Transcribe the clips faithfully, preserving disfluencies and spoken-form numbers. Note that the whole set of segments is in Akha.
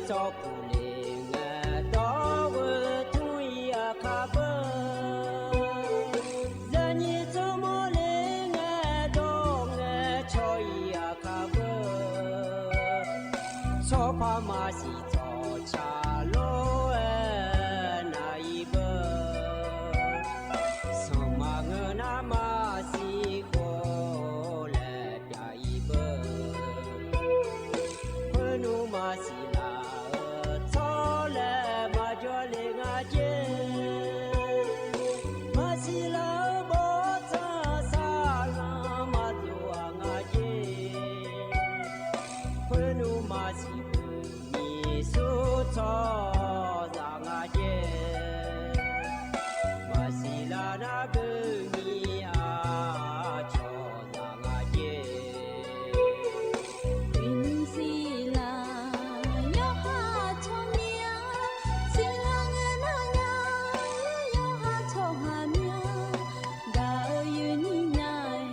Tsawrpuq le ngae dawr-eu tmr-ir aqkar beu. Zaqnyiq tsawrmawr le ngae dawr ngae caw-ir aqkar beu. Tsawrpar maqsiq tsawrca lof-aer nav-ir beu. Sanqma ngeur nar maqsiq khof laer pyav-ir beu. Khoernmr maqsiq laf-eu tsawrlaeq maqjawr le nga jer. Maqsiq laf-eu bawrtsanq saqlanq maqdov-aq nga jer. Khoernmr maqsiq beu nyiq sur tsawrhaqzaq nga jer. Maqsiq laf nar beu nyiq-aq cawqzaq nga jer. Uiqnymr siq laf yawqha tsawrmyanr, siqlaf ngae nar nya yawqha tsawrhaq myanr. Gaq-eu yuif nyiq nya-iq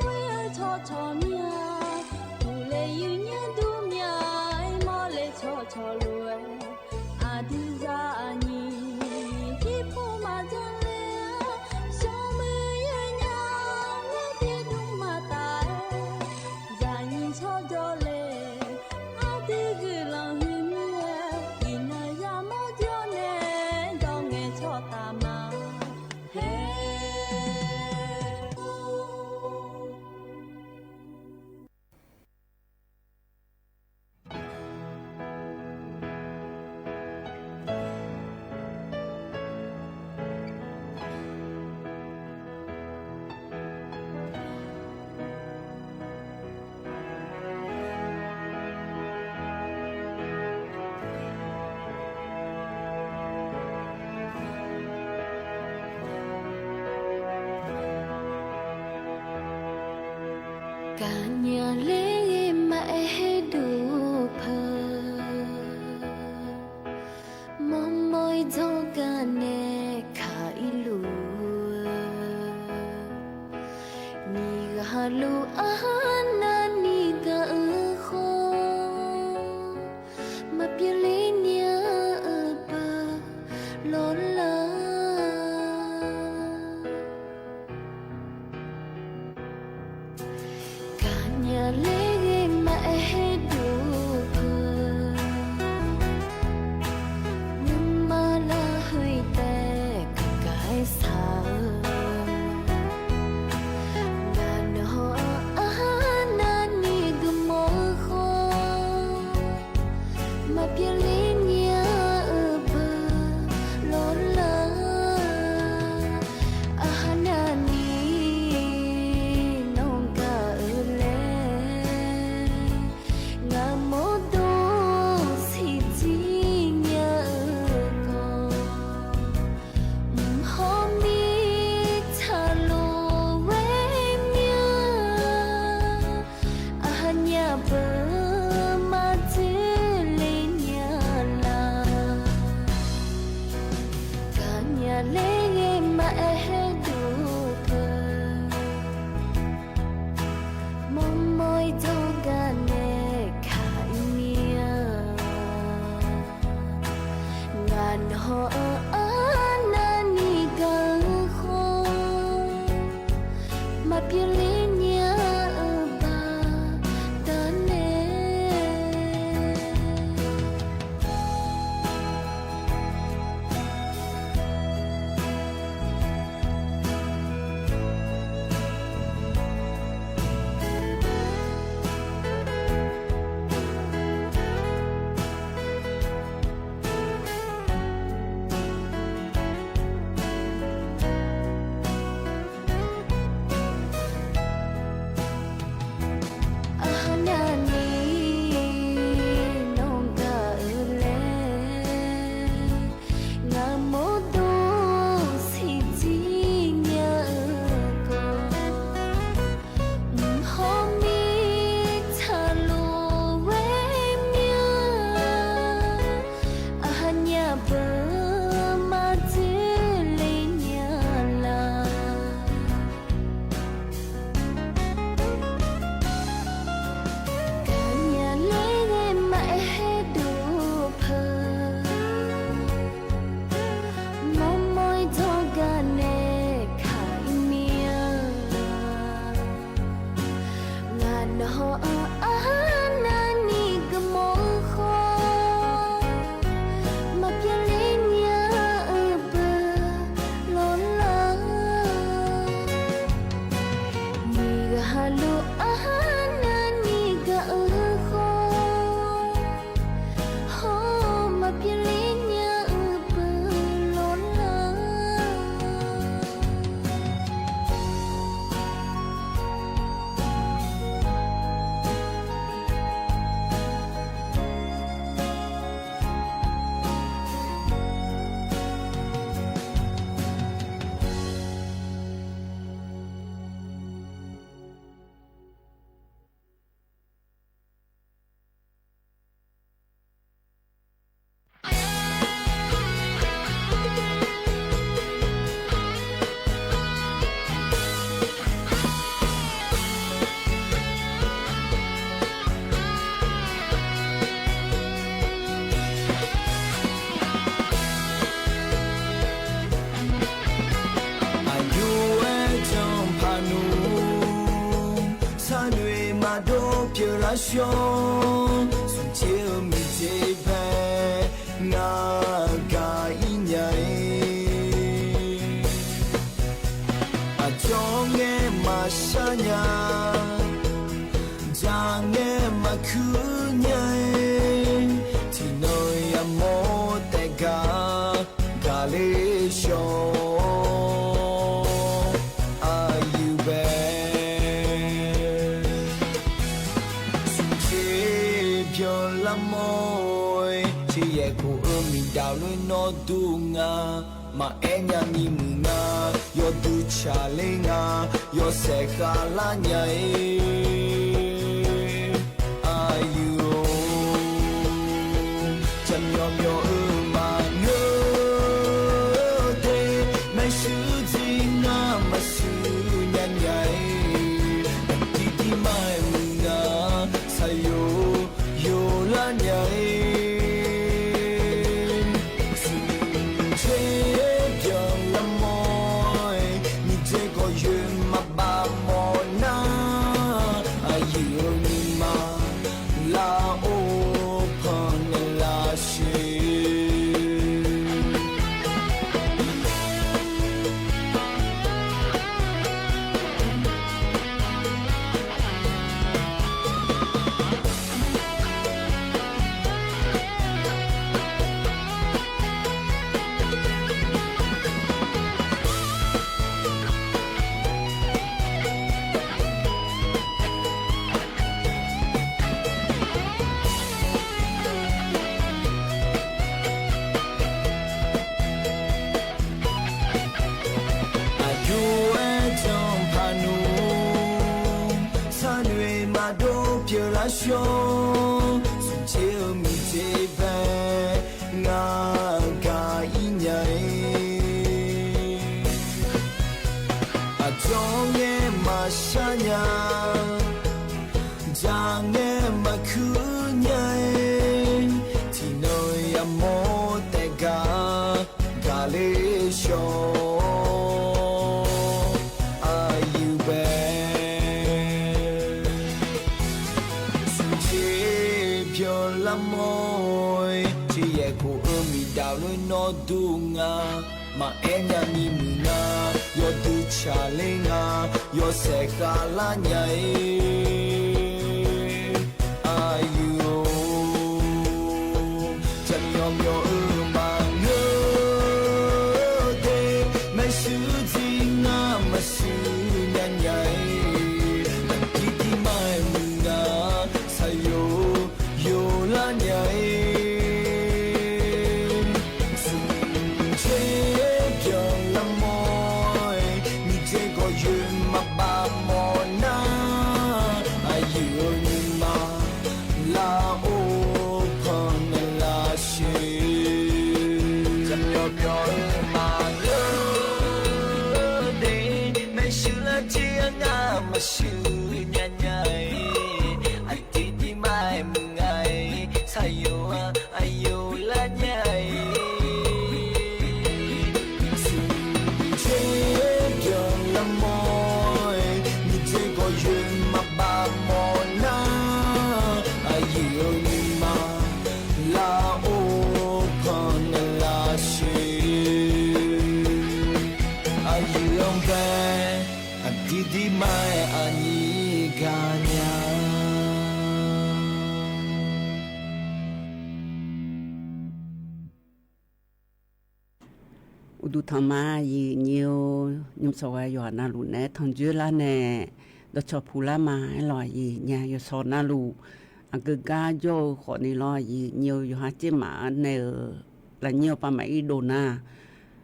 ghoer-eu tsawrcawq myanr. Uqle yuif nyanr dur mya-iq mawrle tsawrcawq lof-aer, aqdui zaqnyiq jirpov maqdzanr le-a, shawr muiq yaer nya-a, ngaer pyeuf dmr maqtaf-aer, zaqnyiq tsawrjawr le, aqdui guiqlanq huiqmyar-aer, iqnan yamawr jawr nae dawr ngae tsawrtaf ma. Haer. Gaqnya ler ghae maqaer haer duq peuq. Mawrmawr-ir dzawrgaq nae kaq-ir luf-eu, nyiq ghaq luf arnavni gaq-eu khawf, maqpyeuf ler nya-eu peuq lawrlar. Gaqnya ler ghae maqaer haer duq peuq. Nuima larhoi taef gaq-aer saq-eu, ngaq nawq-anr arnavni guiqmawf-eu khawf, maqpyeuf ler nya-eu peuq lawrlar. Arnavni nawq gaq-eu laer pyeuflar shawr, smqtser-eu miqdzer pae ngar gaq-ir nya-ir. Aqcawq ngae maqshar nya, dzaq ngae maqkuir nya-ir. Tiqnan yamawr taef gaq, gaq ler shawr, aqyuif bae. Smqtser byanlar mawr-aer, tseryaeq khof-eu miqdaq lof-aer nawr dur nga. Maqaer nya ni muiq nga, yawdui tsaqler nga, yawshaef khavlar nya-ir. Aqyuif-or, jaqmyawf myawf-eu maqngeur de, maershuir jir ngar maqshuir nya nya-ir. Aqdir dir ma-aer muiq nga, shaqyo yawlar nya-ir. Smqtser byanlar mawr-aer, miqdzer gawqyoeq maqbav mawf nar, aqyuif-eu nuima lar-or, pannaeq lavsher. Aqjox-aer janpaq nmr, sarnoeq maqdov pyeuflar shawr, smqtser-eu miqdzer pae ngar gaq-ir nya-ir. Aqcawq ngae maqshar nya, dzaq ngae maqkuir nya-ir. Tiqnan yamawr taef gaq, gaq ler shawr, aqyuif bae. Smqtser byanlar mawr-aer, tseryaeq khof-eu miqdaq lof-aer nawr dur nga. Maqaer nya ni muiq nga, yawdui tsaqler nga, yawshaef khavlar nya-ir. Aqyuif-or, jaqmyawf myawf-eu maqngeur de, maershuir jir ngar maqshuir nya nya-ir. Aqdir dir ma-aer muiq nga, shaqyo yawlar nya-ir. Smqtser byanlar mawr-aer, miqdzer gawqyoeq maqbav mawf nar, aqyuif-eu nuima lar-or, pannaeq lavsher. Jaqmyawf myawf-eu maqngeur de, maershuir lar jir-a ngar maqshuir nya nya-ir. Aqdir dir ma-aer muiq nga-ir, shaqyo-a aqyawf lar nya-ir. Smqtser byanlar mawr-aer, miqdzer gawqyoeq maqbav mawf nar, aqyuif-eu nuima lar-or, pannaeq lavsher. Aqyuif-anr bae, aqdir dir ma-aer aqnyir gaq nya. Uqduq tanqma, aqyuif nyir-or, nymrshawq ghae yawqha navluf naeq-aer tanqjoer lar nae dawqcawq puq lar ma. Aerlawq, aqyuif nya yawqshawq navluf aqgeu gar jawr-eu khawfni lawr, aqyuif nyir-or, yawqha tser maf-anr nae-euq lafnyir-eu pav maqir dov nar,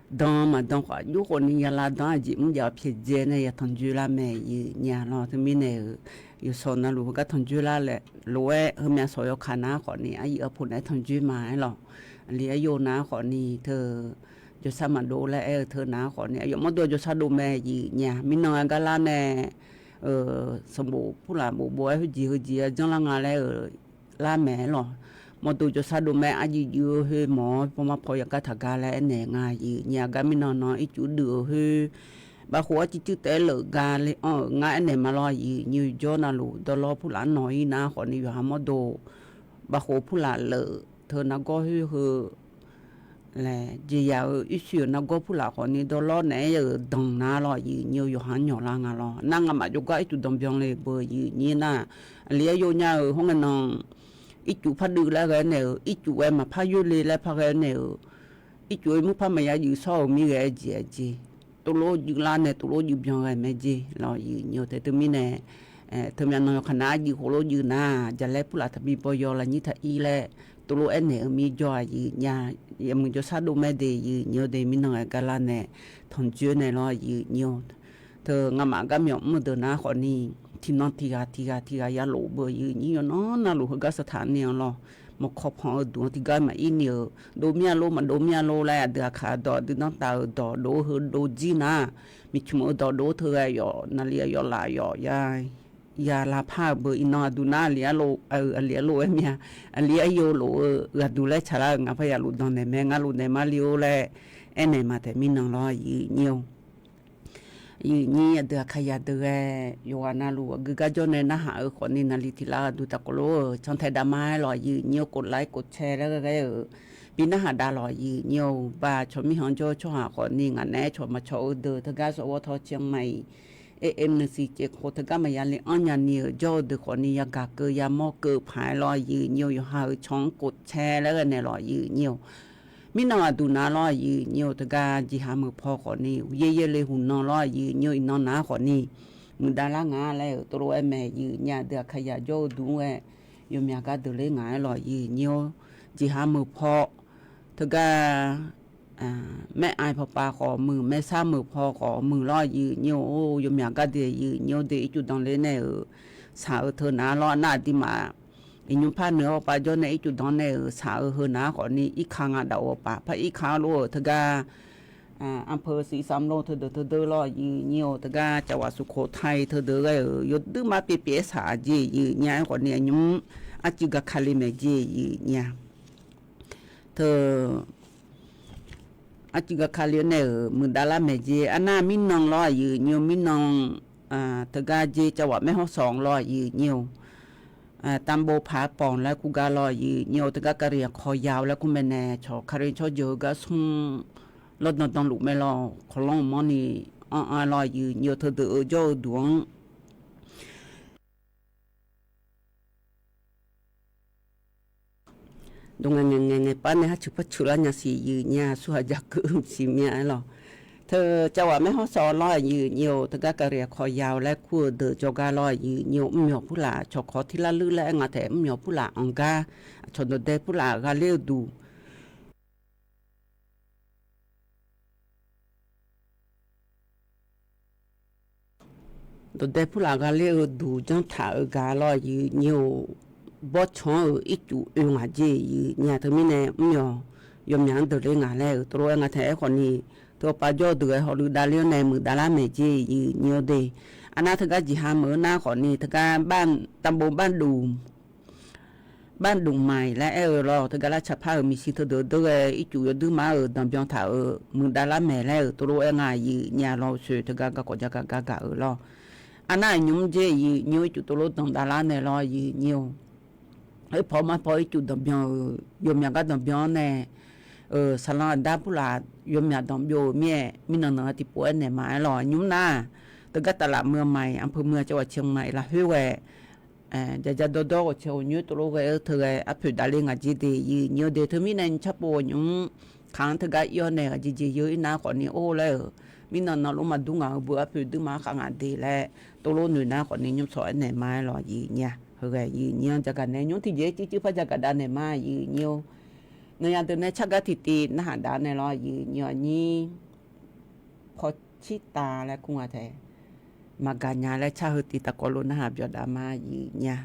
dan maqdan khawf aqjox khawfni ya lar dan aqjeq mr jav-eu pyaeqdzae nae ya tanqjoer lar mae, aqyuif nya lawr. Teumirnae-euq yawqshawq navluf heugar tanqjoer lar lof-aer heumyav shawq yawkaq nar khawfni aqyuif arpoq naeq-aer tanqjoer ma. Aerlawq, aqli aqyawf nar khawfni teu jawrshar maqdov laer aer-eu teu nar khawfni aqyawf mawrdo jawrshar dov mae, aqyuif nya. Mirnan-a gar lar nae sanqbof purlaf bof bof-aer heujeq heujeq-a janrlar nga laer-euq lar mae. Aerlawq, mawrdo jawrshar dov mae, arjuif juif-eu khoer mawq-awr pawma paw yaqgar taqgar laer aernaeq nga, aqyuif nya. Gar mirnan nan ircuf duiv-eu khoer bavkhof arcuiv cuiv taef-aer leuf ga le anr-euq ngar aernaeq ma lawr, aqyuif nyiq jawr navluf dawrlawr purlaf-anr nawq-ir nar khawfni yawqha mawrdo bavkhof purlaf leuf teu nargawr khoer heu laeq jeqzaq-eu irshuir-euq nargawr purlaf khawfni dawrlawr naeq-aer-euq danq nar lawr, aqyuif nyiq-eu yawqha-anr nyawq lar nga lawr. Nar ngamaf jawrgar ircuf danqbyan le beu aqyuif nyiq nar, aqli-aer yawnya-euq hawr ngae nan ircuf par duiv laer ghae-aer naeq-euq, ircuf ghae maqpar yoer le laer par ghae-aer naeq-euq, ircuf-eu murpar maqya juif shawr-euq mirghae-aer jeq-aer jeq, tovlof-aer juif lar nae tovlof-aer juif byan ghae mae jeq lawr, aqyuif nyiq-eu taef teumirnae, teumyav nan yawkaq nar arjuif khof lof juif nar jaqlaer purlaf taqbi baw yaw lafnyir taq-ir laer tovlof-aer naeq-eu mir jawr-a aqyuif nyiq-a, yawmuiq jawrshar dov mae de aqyuif nyiq-eu de mirnan ghae gar lar nae tanqjoer nae lawr aqyuif nyiq-eu. Teu ngamaf garmyawf mr-eu deuq nar khawfni tiqnan tiqghaq tiqghaq tiqghaq yalof beu aqyuif nyiq yawqnan navluf heugar saqtaq ni-anr lawr, mawqkawq panq-eu duq-anr tiqgar maqir ni-euq dov mir-a lor maqdov mir-a lor laer aqdui aqkaq dawq aqdui danrtav-euq dawq dov-eu heu dov jir nar, miqcmq-eu dawq dov teu ghae yawf naqli-a yawf laf yawf ya lavpar-eu beu iqnan aqduq nar aqli arlof-eu aqli arlof-aer mir-a, aqli aryo lof-eu ghaqduq laer tsaqlar-euq ngaq par yalof danqnaeq mae ngar lofnaeq ma le-or laer aernaeq ma taef mirnan lawr aqyuif nyiq-eu. Aqyuif nyiq aqdui aqkaq yaq deuq ghae yawqghaq navluf aqgeu gar jawr nae narhaq-eu khawfni naqli tiq lar aqduq taqkawv lof-euq cantae dav ma-aer lawq aqyuif nyiq-eu kof laf-aer kof cae laer ghae ghae-euq bi narhaq dav lawq aqyuif nyiq-eu baq cawq mirkhanq jawr-eu tsawrhaq khawfni ngaq naeq-aer cawq maqcawq-eu deuq teugar sawqghawr taw ciq ma-iq, am nuisiq caev khof teugar maqya le anr nya ni-euq jawr-eu deuq khawfni yagaq keuv yamawr keuv paq-aer lawr aqyuif nyiq-eu yawqha-euq cawq-anr kof cae laer ghae naeq lawq aqyuif nyiq-eu. Mirnan aqduq nar lawr aqyuif nyiq-eu teugar jeqha meuq paw khawfni uqyaer yaer le huq nan lawr aqyuif nyiq-eu iqnan nar khawfni muiqdav lar nga laer-euq tovlof-aer mae aqyuif nyiq aqdui aqkaq yaq jawr-eu duq-anr ghae yawmyaq gar deuq ler ngaq-aer lawq aqyuif nyiq-eu jeqha meuq paw teugar maer-a pawpav khawf muiq, maersar meuq paw khawf muiq lawr aqyuif nyiq-eu yawmyaq gar deuq aqyuif nyiq-eu de ircuf danq ler nae-euq shaq-eu teu nar lawr nar aqduimaf iqnymr par nuiq-awr pav jawr nae ircuf danq nae-euq shaq-eu heu nar khawfni irka nga daf-eu paf par irka-anr lof-euq teugar anrpeu siq samlo teudeuq teudeuq lawr aqyuif nyiq-eu teugar cavwaq suqkhoq tai teudeuq ghae-euq yawduir mar pyaev pyaev-aer shaq-a jeq aqyuif nyiq-a-aer khawfni aqnymr arcuiv gaq ka le maeq jeq aqyuif nyiq-a. Teu arcuiv gaq ka le-awr nae-euq muiqdav lar maeq jeq arnar mirnan lawr aqyuif nyiq-eu mirnan teugar jeq cavwaq maer hawr shawq lawr aqyuif nyiq-eu tanqbov paq-aer pawq laer kur gar lawr aqyuif nyiq-eu teugar kariq aqkawq ya-eu laer kur mae nae cawq kariq tsawrjeuq-eu gar smr lawr dandan luf mae lawr kawqlanr-eu manrni anr-a lawr aqyuif nyiq-eu teudeuq-eu jawr-eu duq-anr dov ngae ngae ngae ngae par nae har ceuq par ceuq lar nya siq aqyuif nyiq-a aqsurhaq ja keuv siq myav-aer lawq. Teu cavwaq maer hawr shawq lawr aqyuif nyiq-eu teugar kariq aqkawq ya-eu laer kur-eu deuq jawrgar lawr aqyuif nyiq-eu mrmyawq purlaf cawq kawq tirlar luir laer aer nga taef mrmyawq purlaf anqgar cawq dawqdae purlaf ghaqler-eu duq dawqdae purlaf ghaqler-eu duq janr taq-euq gaq lawr aqyuif nyiq-eu bawrtsanq-euq ircuf oe ngaq jeq aqyuif nyiq-a teumirnae mrmyawq yawmyaq-anr deuq ler ngaq laer-euq tov lof-aer nga taef-aer khawfni teu awqpav jawr-eu deuq-aer hawluiv davler-awr nae muiqdav lar maeq jeq aqyuif nyiq-eu de. Arnar teugar jeqha meuq-eu nar khawfni teugar tanqbov barduq maiq laer aer-eu lawr teugar lar tsaqpar-euq miqshi teudeuq deur ghae ircuf yawduir mar-euq danqbyan taq-euq muiqdav lar maeq laer-euq tov lof-aer nga aqyuif nyiq-a lawr-eu soeq teugar garkawv ja gar gar gaq-euq lawr. Arnar aqnymr jeq aqyuif nyiq-eu ircuf tov lof danqdav lar naeq lawr aqyuif nyiq-eu Oerpaw marpaw ircuf danqbyan-euq yawmyaq gar danqbyan-anr nae, saqlanq aqdar purlaf yawmyaq danqbyov-euq mir-aer mirnan nan-a tiqpov aernaeq ma-aer lawq. Nymr nar, teugar taflaf muiq-eu maiq, anpeu muiq-a cawq ghaq ciq maiq lafkhoer ghae, jaja dawrdawr ghawqtsaeq ghawqnyoer tov lof ghae-eu teu ghae arpoeq davle ngaq jeq de aqyuif nyiq-eu de teumirnae nymr carpov-eu nymr kaq-anr teugar ir-awr nae ghaq jeq jeq yeu ir nar khawfni or laer-euq mirnan nan lof maqdur ngaq-eu beu arpoeq duir ma-anr khav ngaq de laer tov lof noeq nar khawfni nymr sawq aernaeq ma-aer lawq aqyuif nyiq-a. Heughaq aqyuif nyiq-anr jagaq nae nymr tiqjeq-aer circuir par jagaq dav naeq ma aqyuif nyiq-eu. Nanya deuq nae cargar tiqtiv narhaq dav naeq lawr aqyuif nyiq-a nyir paw cirtav laer kur nga taef. Maqgaq nya laer car heu tiq taqkawv lof narhaq byawq dav ma aqyuif nyiq-a.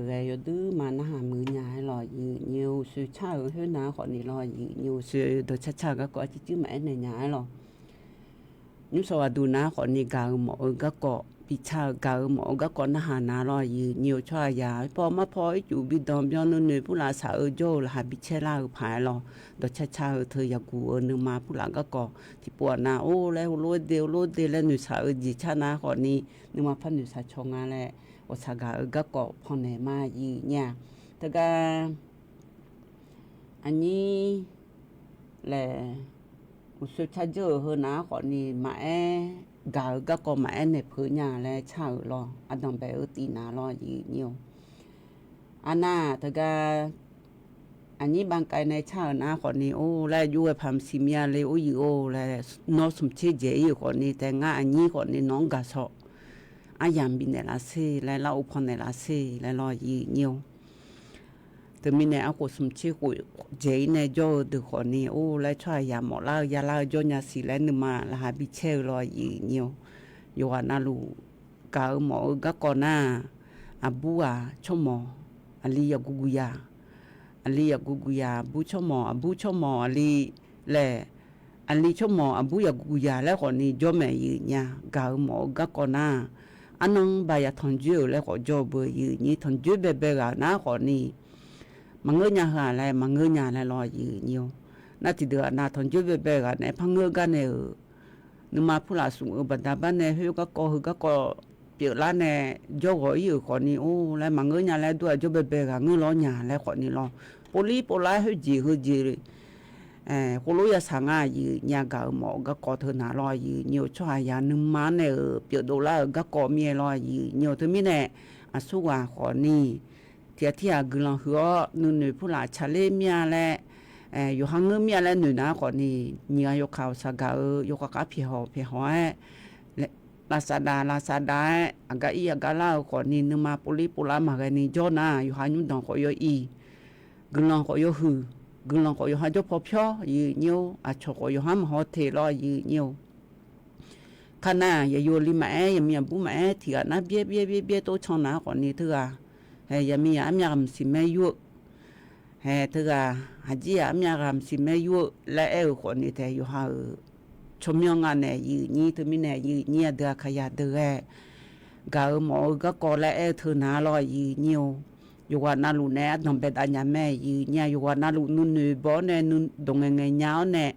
ghae yawduima narhaq muiq nya-aer lawq. Yiq nyiq-eu uqshoe car-euq khoernav-anr khawfni lawr, yiq nyiq-eu uqshoe dawqcar car-eu garkawv arcir cuir maqaer naeq nya-aer lawq. Nymrsawq ghaqduq nav-anr khawfni gaq-eu mawf-eu garkawv bicar-eu, gaq-eu mawf-eu garkawv narhaq na lawr, yiq nyiq-eu tsawrhaqzaq paw mar paw ircuf bidanq byan nuinoeq purlaf shaq-eu jawr-eu laqkhaq bicaer lar-eu paq-aer lawr, dawqcar car-eu teu yaqguq-eu nuima purlaf garkawv tiqpov-aq nav or laer heulof-aer de heulof-aer de laer noeqshaq-eu jeq car nav-anr khawfni nuima par noeqshaq caw nga laer ghawqshaq gaq-eu garkawv pannaeq ma, yiq nyiq-aq. Teugar aqnyir laeq uqshoe carjeur-euq heunav-anr khawfni maqaer gaq-eu garkawv maqaer naeq peuq nya laer car-euq lawr, ardanq bae-eu tiv na lawr, yiq nyiq-or. Arnar teugar aqnyir bavkaiv nae car-euq nar khawfni or laer jov ghae paq maqsiq mya le or yiq or laer, nawr smq tser dzaeq ir-euq khawfni tae ngar aqnyir khawfni nawq-anr gaq shawr aryamq bifnaeq laf sher laer lar or pannaeq laf sher laer lawr, yiq nyiq-or. Teumirnae arkhof smq tser khof dzaeq ir nae jawr-eu deuq khawfni or laer tsawrhaqzaq mawflar-eu yalar-eu jawr nya siq laer nuima laqkhaq bicaer-eu lawr, yiq nyiq-or. Yawqghaq navluf gaq-eu mawf-eu garkawv nar-aq, aqbur-aq tsawrmawq aqli yaqguq guq yaq, aqli yaqguq guq yaq aqbur tsawrmawq, aqbur tsawrmawq aqli laeq, aqli tsawrmawq aqbur yaqguq guq yaq laer khawfni jawr mae, yiq nyiq-aq. Gaq-eu mawf-eu garkawv nar-aq, arnan baq yaq tanqjoer-euq laer khawf jawr-eu beu, yiq nyiq-ir tanqjoer baebae ghaq nar khawfni maqngeur nya heu-aq laer maqngeur nya laer lawr, yiq nyiq-or. Nar tiqdeuq-aq nav tanqjoer baebae ghaq naeq-aer par ngeur gar nae-euq nuima purlaf smq-eu baqda bar nae khoer garkawv heu garkawv pyeuflar nae jawr ghawq ir-euq khawfni or laer maqngeur nya laer dur-aq jawr baebae ghaq ngeur lawr nya laer khawfni lawr, povlir povlar khoerjeq heujeq khoerlof yasaq nga, yiq nyiq-aq. Gaq-eu mawf-eu garkawv teu na lawr, yiq nyiq-or. Tsawrhaqzaq nuima-anr nae-euq pyeufdov lar-euq garkawv mir-aer lawr, yiq nyiq-or. Teumirnae aqsurghaq khawfni tiqghaq tirghaq guiqlanq huiq-awr nuinoeq purlaf tsaqler mir-a laer, yawqha ngeur mir-a laer noeq nar khawfni, nyiq ghaq yawkaq-awq saqgaq-eu yawkaq khav pyaeqhaw pyaeqhaw-aer lavsav dav lavsav dav-aer aqgar ir aqgar lar-eu khawfni nuima povlir povlar maqghae ni jawr nar, yawqha nymrdanq khawf yaw ir, guiqlanq khawf yaw huiq, guiqlanq khawf yawqha jawr paw pyawr, yiq nyiq-or. Aqcawq khawf yawqha maqhaw teq lawr, yiq nyiq-or. Kar nar-aq, yaqyo li maqaer, yaqmiq aqbur maqaer, tiqghaq nar byaer byaer byaer byaer tov can nar khawfni teughaq, hae, yaqmiq yaq armyav ghaq maqsiq maer yur-eu, hae, teughaq haqjir yaq armyav ghaq maqsiq maer yur-eu laer aer-eu khawfni tae yawqha-euq tsawrmyanr nga nae, yiq nyiq-ir. Teumirnae yiq nyiq-ir aqdui aqkaqyaq deuq ghae gaq-euq mawf-eu garkawv laer aer-eu teu na lawr, yiq nyiq-or. Yawqghaq navluf nae ardanq baedav nya mae, yiq nyiq-aq. Yawqghaq navluf nuinoeq baw-awr nae nuidawq ngaeq ngaeq nya-awr nae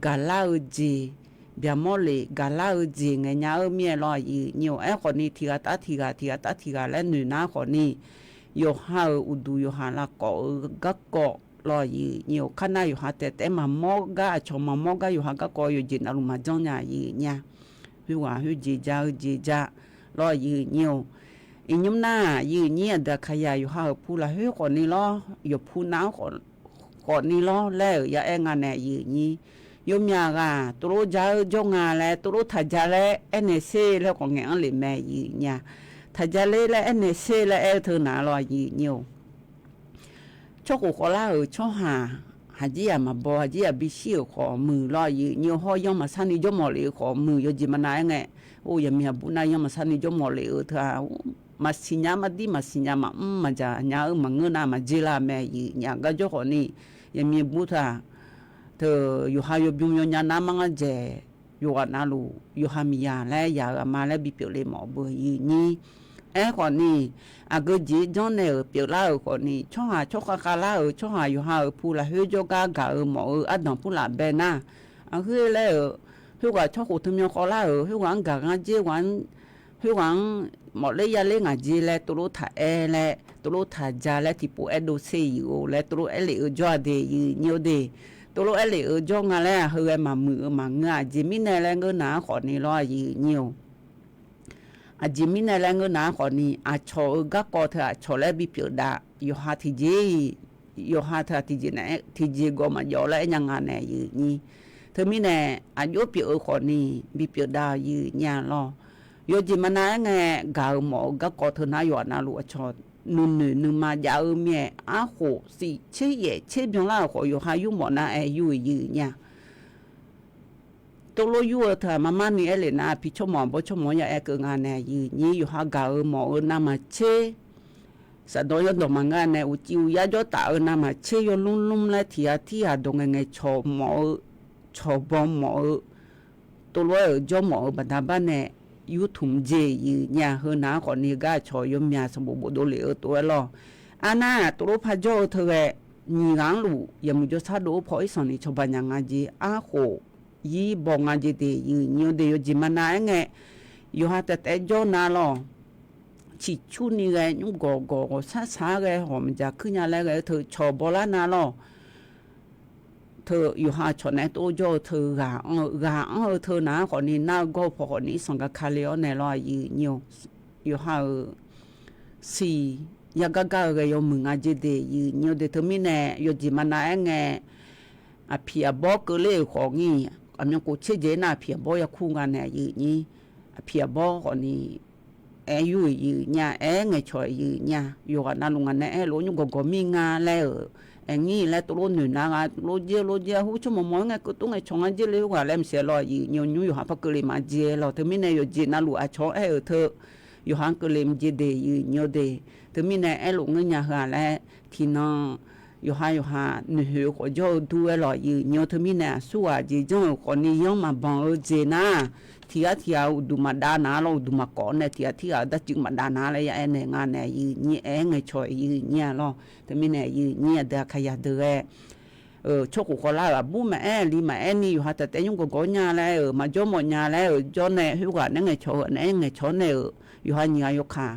gaqlar-eu jeq, byaqmawr lef gaqlar-eu jeq ngaeq nya-eu mir-aer lawr, yiq nyiq-or. Aerkhawfni tiqghaq tar tiqghaq tiqghaq tar tiqghaq laer noeq nar khawfni, yawqha-euq uqduq yawqha lavkawf-eu garkawv lawr, yiq nyiq-or. Kar nar yawqha taef taef-aer maqmawr gar, aqcawq maqmawr gar yawqha garkawv yawqjeq navluf maqjanr nya, yiq nyiq-a. Khoerghaq khoerjeq ja-eu jeq ja lawr, yiq nyiq-or. Iqnymr nar-aq, yiq nyiq-ir aqdui aqkaqyaq yawqha-euq pu lafkhoer khawfni lawr, yawqpu nav-anr khawfni lawr laer-euq ya aer nga nae, yiq nyiq-ir. Yawmyaq ghaq tovlof ja-eu jawr nga laer tovlof taq ja laer aernaeq sher laer khawf ngaeq-anr lef mae, yiq nyiq-a. Taq ja ler laer aernaeq sher laer aer-eu teu na lawr, yiq nyiq-or. Tsawrkhof khawvlar-euq tsawrhaq, haqjir yaq maqbaw haqjir yaq bishir-euq khawf muiq lawr, yiq nyiq-or. Hawr yanr maqsar ni jawr mawf lef-eu khawf muiq, yawjeq maqnav aer ngae, or, yaqmiq aqbur nar yanr maqsar ni jawr mawf lef-eu teu-aq, maqsiq nya mardir maqsiq nya maqmr maqjaq nya-eu maqngeur nar maqjer lar mae, yiq nyiq-a. Gar jawr khawfni yaqmiq aqbur teu-aq, teu yawqha yawbym yawnya nar mar ngar dzaeq, yawqghaq navluf yawqha miqyaq laer yaq-euq aqma laer bipyeuf le mawf beu, yiq nyiq-ir. Aerkhawfni, aqgeu jeq-ir janr nae-euq pyeuflar-euq khawfni, tsawrhaq tsawrkhav khavlar-euq tsawrhaq yawqha-euq pu lafkhoer jawrgar gaq-euq mawf-eu ardanq purlaf bae nar, aqkhoer laer-euq, khoerghaq tsawrkhof teumyan khawvlar-euq khoerghaq-anr gaq ngar jer ghaq-anr, khoerghaq-anr mawfler yaler ngaq jer laer tovlof taq aer laer tovlof taq ja laer tiqpov aerdov sher-iq-or laer tovlof aer lef-eu jawr-a de, yiq nyiq-or de. Tovlof aer lef-eu jawr nga laer-aq, heu ghae maqmuiq-eu maqngeur-a. Aqjeq mirnae laer ngeur nar khawfni lawr, yiq nyiq-or. Aqjeq mirnae laer ngeur nar khawfni, aqcawq-euq garkawv teu aqcawq laer bipyeuf dav, yawqha tiqjeq-iq, yawqha teu-aq tiqjeq naeq-aer tiqjeq gawv maqjawv laer aer nya nga nae, yiq nyiq-ir. Teumirnae aqjox pyeuf-eu khawfni bipyeuf dav, yiq nyiq-a lawr. Yawjeq maqnav aer ngae, gaq-euq mawf-eu garkawv teu nar yawqghaq navluf aqcawq nuinoeq nuima jav-eu mir-aer, arkhof shif tser yaef tser byanlar-euq khawf yawqha yurmawf nar aer yur-iq, yiq nyiq-a. Tovlof yur-eu teu-aq marmar ni aer lef nar, pi tsawrmawq bawr tsawrmawq-anr ya aer keuv nga nae, yiq nyiq-ir. Yawqha gaq-euq mawf-eu navmaqtser Shafdawq yawrdawq maqngeur nae uqcif uqyar jawr taf-eu navmaqtser yawlmr lmr laer tiq ghaq tirghaq dawq ngaeqngaeq cawq mawf-eu, cawqbaw mawf-eu, tovlof-aer-euq jawr mawf-eu baqda bar nae, yurtmq jeq yif nya heunar khawfni gar aqcawq yawmyaq sanqbof bofdov lef-eu tov-aer lawr. Arnar tovlof par jawr-eu teu ghae, nyiq ghaq-anr luf yawmuiq jawrshar dov-aer paw irsanq ni cawba nya nga jeq arkhof yir baw nga jeq de yif nyi-eu de yawjeq maqnav aer ngae, yawqha taef taef jawr nar lawr. Ciqcurni ghae nymr gawq gawq ghawqshar shar ghae hawq maqjaq kuir nya laer ghae-eu teu cawq bawlar nar lawr. Teu yawqha cawq naeq-aer tov jawr-eu teu ghaq anr-eu, ghaq anr-eu teu nar khawfni nar-eu gawr-eu paw khawfni irsanq gar kale-awr nae lawr yif nyi-eu. Yawqha-euq siq yagar gar-eu ghae yawmuiq nga jeq de yif nyi-eu de teumirnae yawjeq maqnav aer ngae, aqpiq aqbawr keuvler-euq khawf ngir, aqmyan khof tser jeq nar aqpiq aqbawr yakur nga nae yif nyir, aqpiq aqbawr khawfni aer yur-euq yif nya, aer ngaeqcawq-euq yif nya, yawqghaq navluf ngaq nae aerlof nymr gawqgawq mir nga laer-euq, aer ngir laer tovlof noeq nar nga, lof jer lof jer arhu tsawrmawq mawq-aer ngae keuv tov ngaeqcawq nga jer le-eu ghaq laer maqsiq lawr yif nyi-eu nymr yawqha par keuvle maqjeq lawr teumirnae yawqjeq navluf aqcawq-anr aer-euq teu, yawqha-anr keuvle maqjeq de yif nyi-eu de, teumirnae aerlof ngeur nya heu-aq laer tiqnan yawqha yawqha noeqhoeq-eu khawf jawr-eu dur-aer lawr yif nyi-eu teumirnae aqsurghaq jeq janr-euq khawfni yanr maqbanq-eu jeq nar, tiq ghaq tiq ghaq-eu uqduq maqdav nar lawr, uqduq maqkawv nae tiq ghaq tirghaq-eu darcuiv maqdav nar laer ya aer naeq nga nae yif nyir aer ngaeqcawq yif nyir-a lawr teumirnae yif nyir aqdui aqkaqyaq deuq ghae tsawrkhof khawvlar-euq aqbur maqaer aqli maqaer ni yawqha taef taef nymr gawqgawq nya laer-euq maqjawr mawf nya laer-euq jawr nae khoerghaq nae ngaeqcawq-eu nae ngaeqcawq nae-euq yawqha nyiq ghaq yawkaq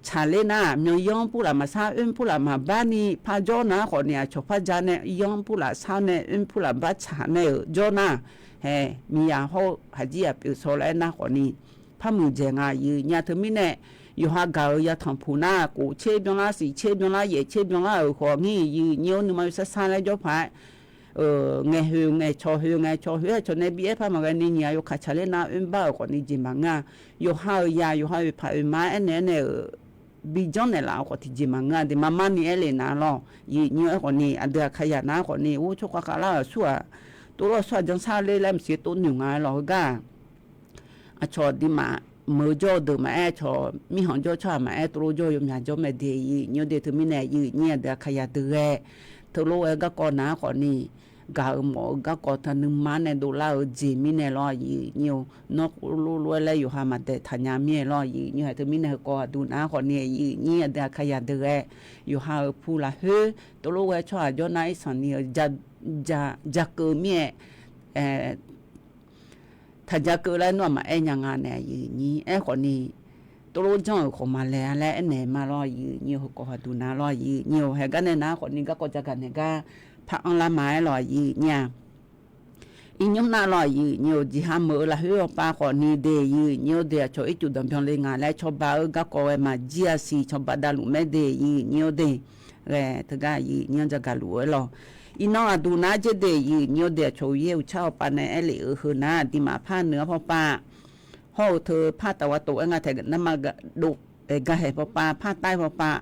tsaqler nar-aq, myanyanr purlaf maqsar oer purlaf maqbar ni par jawr nar khawfni aqcawq par ja nae yanr purlaf sar nae oer purlaf bar tsaq nae-euq jawr nar, hae, miqyaq hawr-eu haqjir yaq pyeuf shaw laer nar khawfni par muiqdzaeq nga yif nya teumirnae, yawqha gaq-euq yatanq puq nar khof tser byanlar siq tser byanlar yaef tser byanlar-euq khawf ngir yif nyir-awr nuima yawsar sar laer jawr paq-aer ngaeqhoeq ngaeqcawq hoeq ngaeqcawq hoeq-aer cawq nae bi aer par maqghae ni nyiq ghaq yawkaq tsaqler nar oer bar-euq khawfni jeq maqngeur-a. Yawqha-euq yaq yawqha oeqpaq oeqma-aer aernaeq aernaeq-euq bi janrnaeq laf-euq khawf tiqjeq maqngeur-a de maqmar ni aer le nar lawr yif nyir-awr aer khawfni aqdui aqkaqyaq nar khawfni or tsawrkhav khavlar-euq aqsur-aq, tovlof aqsur-aq janrshar ler laer maqsiq tov noeq nga-aer lawr heugar aqcawq aqduimaf meuq-eu jawr-eu deuq maqaer, aqcawq mirkhanq jawr tsawrhaq maqaer, tovlof jawr-eu yawmyaq jawr mae de yif nyir-awr de teumirnae yif nyir aqdui aqkaqyaq deuq ghae teulof-aer garkawv nar khawfni gaq-euq mawf-eu garkawv teu nuima nae dovlar-eu jeq mirnae lawr yif nyir-eu nawr khoerlof lof-aer laer yawqha maqdaeq taqnya mir-aer lawr yif nyir-eu teumirnae heukawv aqduq nar khawfni yif nyir aqdui aqkaqyaq deuq ghae yawqha-euq pu lafkhoer tovlof ghae tsawrhaq jawr nar irsanq ni-eu ja keuv mir-aer taqja keuv laer nawr-aq maqaer nya nga nae yif nyir aer khawfni tovlof janr-euq khawf maqlaeq-a laer aernaeq ma lawr yif nyir-eu heukawv aqduq nar lawr yif nyir-eu haeq gar nae nar khawfni garkawv jagaq naeq gar par anrlar ma-aer lawr yif nyir-a. Irnymr nar lawr yif nyir-eu jeqha meuq-eu lafkhoer hawpav khawfni de yif nyir-eu de aqcawq ircuf danqbyan le nga laer cawba-eu garkawv ghae maqjir-a siq cawba davluf mae de yif nyir-eu de ghae teugar yif nyir-anr jagaq luf-aer lawr. Iqnan aqduq nar jer de yif nyir-eu de aqcawq uqyaer uqtsar hawpav nae aer lef-eu heu nar aqduimaf par nuir-anr hawpav hawr-eu teu par taf wa tof-aer nga taeq narma dov gar haeq hawpav par taer hawpav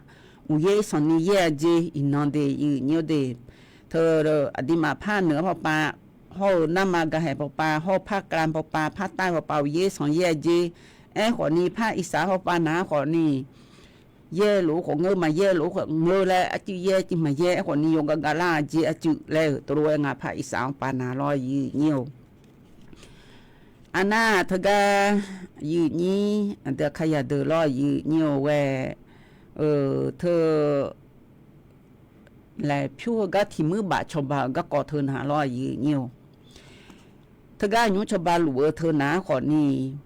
uqyaer sanqni yaer-a jer iqnan de yif nyir-eu de teu aqduimaf par nuir-anr hawpav hawr-eu narma gar haeq hawpav hawr par kar hawpav par taer hawpav uqyaer sanq yaer-a jer. Aer khawfni par irsaq hawpav nar khawfni yaer lof-aer khawf ngeur maqyaer lof-aer khawf ngeur laer arcuiv yaer cuiv maqyaer aer khawfni yawgav gavlar-a jer arcuiv laer-euq tovlof-aer nga par irsaq hawpav nar lawr yif nyir-eu Arnar teugar yif nyir aqdui aqkaqyaq deuq lawr yif nyir-eu ghae-eu teu laeq pyur heugar tiq muir baf cawba-euq garkawv teu nar lawr yif nyir-eu teugar nymr cawba luf-eu teu nar-ar khawfni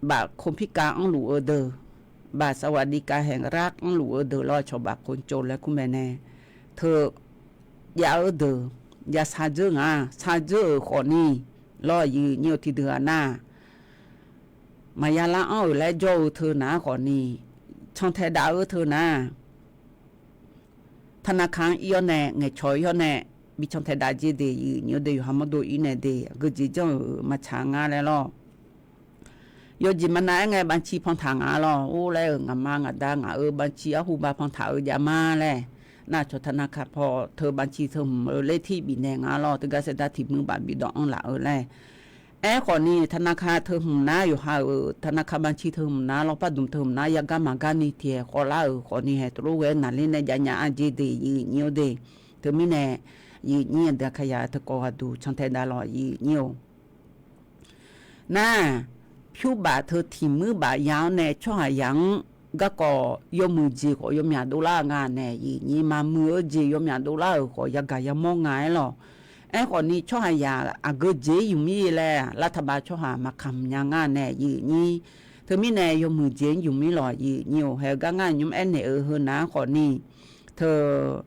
baf คอมพิวเตอร์ anrluf-eu deuq, baf สวัสดิการแห่งรัฐ anrluf-eu deuq lawr cawba คนจน laer kur mae nae teu jav-eu deuq ya shardzeur nga. Shardzeur-euq khawfni lawr yif nyir-eu tiqdeuq-aq nar maqya lar anr-euq laer jawr-eu teu nar-ar khawfni cantae dav-eu teu nar ธนาคาร-anr ir-awr nae ngaeqcawq ir-awr nae bi cantae dav jer de yif nyir-eu de yawqha mawrdo ir nae de aqgeujeq janr-euq maqtsaq ngar laer lawr. Yawjeq maqnav-aer ngae บัญชี pantaq nga lawr. Or laer-euq ngaqma ngaqda ngaq-euq บัญชี arhu ba pantaq-eu jav ma laer. Nar cawq ธนาคาร paw teu บัญชี teu hmq-eu ler tir bifnaeq nga lawr. Teugar saevdar tiq muir baf bidawq anr laf-eu laer Aerkhawfni, tanaka teu hmq nar, yawqha-euq tanaka banci teu hmq nar, lawrpar dmq teu hmq nar, yagar maqgar ni tiqhaeq khawvlar-euq khawfni haeq tov lof ghae-aer naqler nae jav nya-a jeq de, yif nyir-awr de. Teumirnae, yif nyir aqdui Aqkaqyaq teukawv ghaqduq cantae dav lawq, yif nyir-or. Nar, pyurbaf teu tiq muir baf ya-awr nae tsawrhaqzaq-anr garkawv yawmuiq jeq khawf yawmyaq dovlar-eu nga nae, yif nyir maqmuiq-eu jeq yawmyaq dovlar-euq khawf yagaq yamawr nga-aer lawq. Aerkhawfni, tsawrhaqzaq aqgeu jeq-ir yumq-ir laer, lavtaqba tsawrhaq maqkamq nya nga nae, yif nyir. Teumirnae yawmuiq jeq-anr yumq-ir lawq, yif nyir-or. Haeq-eu gar ngar nymr aernaeq-eu heu nar khawfni, teu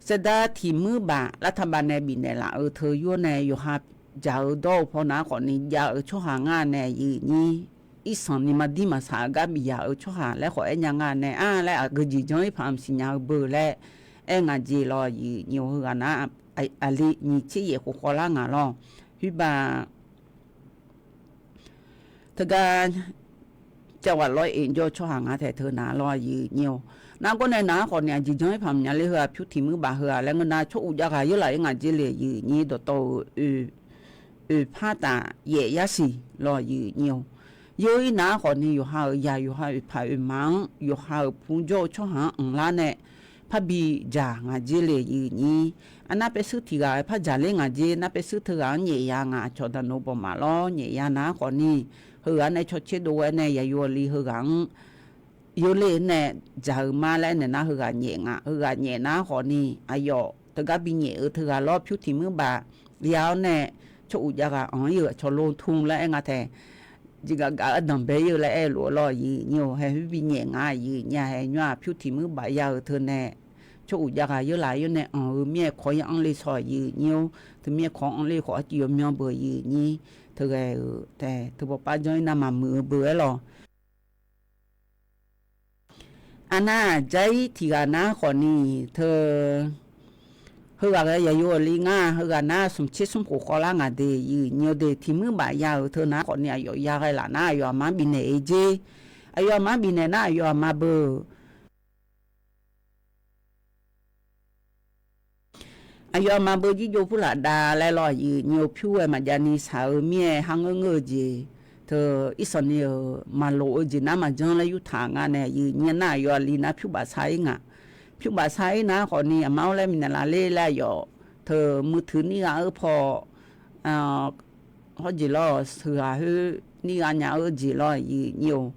sardar tiq muir baf lavtaqba nae bifnaeq laf-eu teu yur-awr nae yawqha dzaq-eu dawr-eu paw nar khawfni jav-eu tsawrhaq nga nae, yif nyir. Irsanq ni maqdir maqsaq-eu gar bif yaq-eu tsawrhaq laer khawf aer nya nga nae, ar laer aqgeu jeq janr-ir paq-a maqsiq nya-eu beu laer aer nga jeq lawq, yif nyir-or. Heughaq nar, aqli nyiq tser yaef khof khawvlar ngaq lawr. Khoerbaq teugar cavghaq lawr-ir jawr-eu tsawrhaq nga taeq teu nar lawr, yif nyir-or. Nargawr nae nar khawfni aqjeq janr-ir paq maqnya ler heu-aq pyur tiq muir baf heu-aq laer ngeur nar, tsawr uq jav ghaq yawr laf-ir ngaq jeq le, yif nyir. Dawqtawv-euq oeq oeq par taf yaef yar siq lawq, yif nyir-or. Yawr-ir nar khawfni yawqha-euq yaq yawqha oeq paq oeq ma-anr yawqha-euq pu jawr-eu tsawrhaq-anr anqlar nae parbi dzaq ngaq jeq le, yif nyir. Arnar paershuir tiq ghaq-aer par dzaq ler ngaq jeq, nar paershuir teughaq-anr nyaef ya ngaq aqcawq daqnoeq bawq maf lawr nyaef ya nar khawfni, heughaq nae cawtser dov ghae nae yaqyo aqli heughaq-anr yawr ler nae dzaq-eu ma laer aernaeq nar heughaq nyaef ngaq. Heughaq nyaef nar khawfni aqyawf teugar bi nyaef-eu teughaq lawr pyur tiq muir baf ya-awr nae tsawr uq jav ghaq anq-ir-euq aqcawq lo tm laer aer nga taeq. Jeqgaf gaf-aer danqbae-ir-eu laer aer-eu lof-aer lawr, yif nyir-or. Haeq khoer bi nyaef ngaq, yif nyir-a. Haeq nymr-aq pyur tiq muir baf ya-euq teu nae tsawr uq jav ghaq yawr laf yawr nae anq-eu mir-aer kawq-ir anr le shawr, yif nyir-or. Teumirnae kawq-anr anr le khawf arcuiv yawmyanr beu, yif nyir. Teughae-euq taeq teu bawqpar janr-ir nar maqmuiq-eu beu-aer lawq. Arnar jar-ir tiq ghaq nar khawfni, teu heughaq ghae yaqyo aqli ngar, heughaq nar smq tser smr khof khawvlar ngaq de, yif nyir-or de. Tiq muir baf ya-euq teu nar khawfni aqyawf ya ghae laf nar aqyawf aqma bifnaeq-eu jer. Aqyawf aqma bifnaeq nar aqyawf aqma beu Aqyawf aqma beu jirjov purlaf dav laer lawr, yif nyir-or. Pyur ghae maqjavni shaq-eu mir-aer har ngeur ngeur-eu jeq, teu irsanqni-euq maqloq-eu jeq nar maqjanr laer yurtaq nga nae, yif nyir nar aqyawf aqli nar pyur baf sar-ir ngaq. Pyur baf sar-ir nar khawfni aqma-awr laer minaeq laf ler laer aqyawf teu muiqtuiq nir ghaq-eu paw hawr jeq lawr, sheuqghaq khoer nir ghaq nya-eu jeq lawr, yif nyir-or.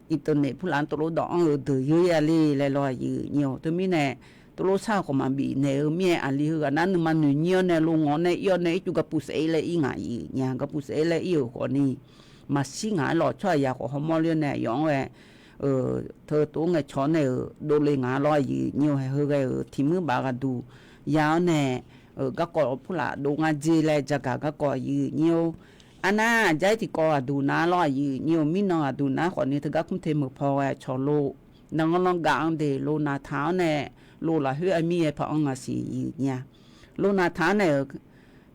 Iqtavnaeq purlaf-anr tovlof dawq anr-eu deuq yeur ya le laer lawr, yif nyir-or. Teumirnae tovlof sar-eu khawf maqbif naeq-eu mir-aer aqli heughaq nar nuima noeq nyir-awr nae lo ngawq-awr nae ir-awr nae ircuf gaqpuq saef-ir laer ir ngaq, yif nyir-a. Gaqpuq saef-ir laer ir-euq khawfni maqshir ngaq-aer lawq. Tsawrhaqzaq khawf hawmawr ler-awr nae aqyawf-anr ghae teu tov ngaeqcawq-awr nae-euq dovle ngaq lawr, yif nyir-or. Haeq heu ghae-euq tiq muir baf ghaqduq ya-awr nae garkawv purlaf dov ngar jer laer jagaq garkawv, yif nyir-or. Arnar jar-ir tiqkawv ghaqduq nar lawr, yif nyir-or. Mirnan ghaqduq nar khawfni teugar kmr te meuq paw ghae cawq lo, naqlanr lanr gav-anr de lo naqtaq-awr nae lo lafkhoer armir yaer paw anr nga siq, yif nyir-a. Lo naqtaq-awr nae-euq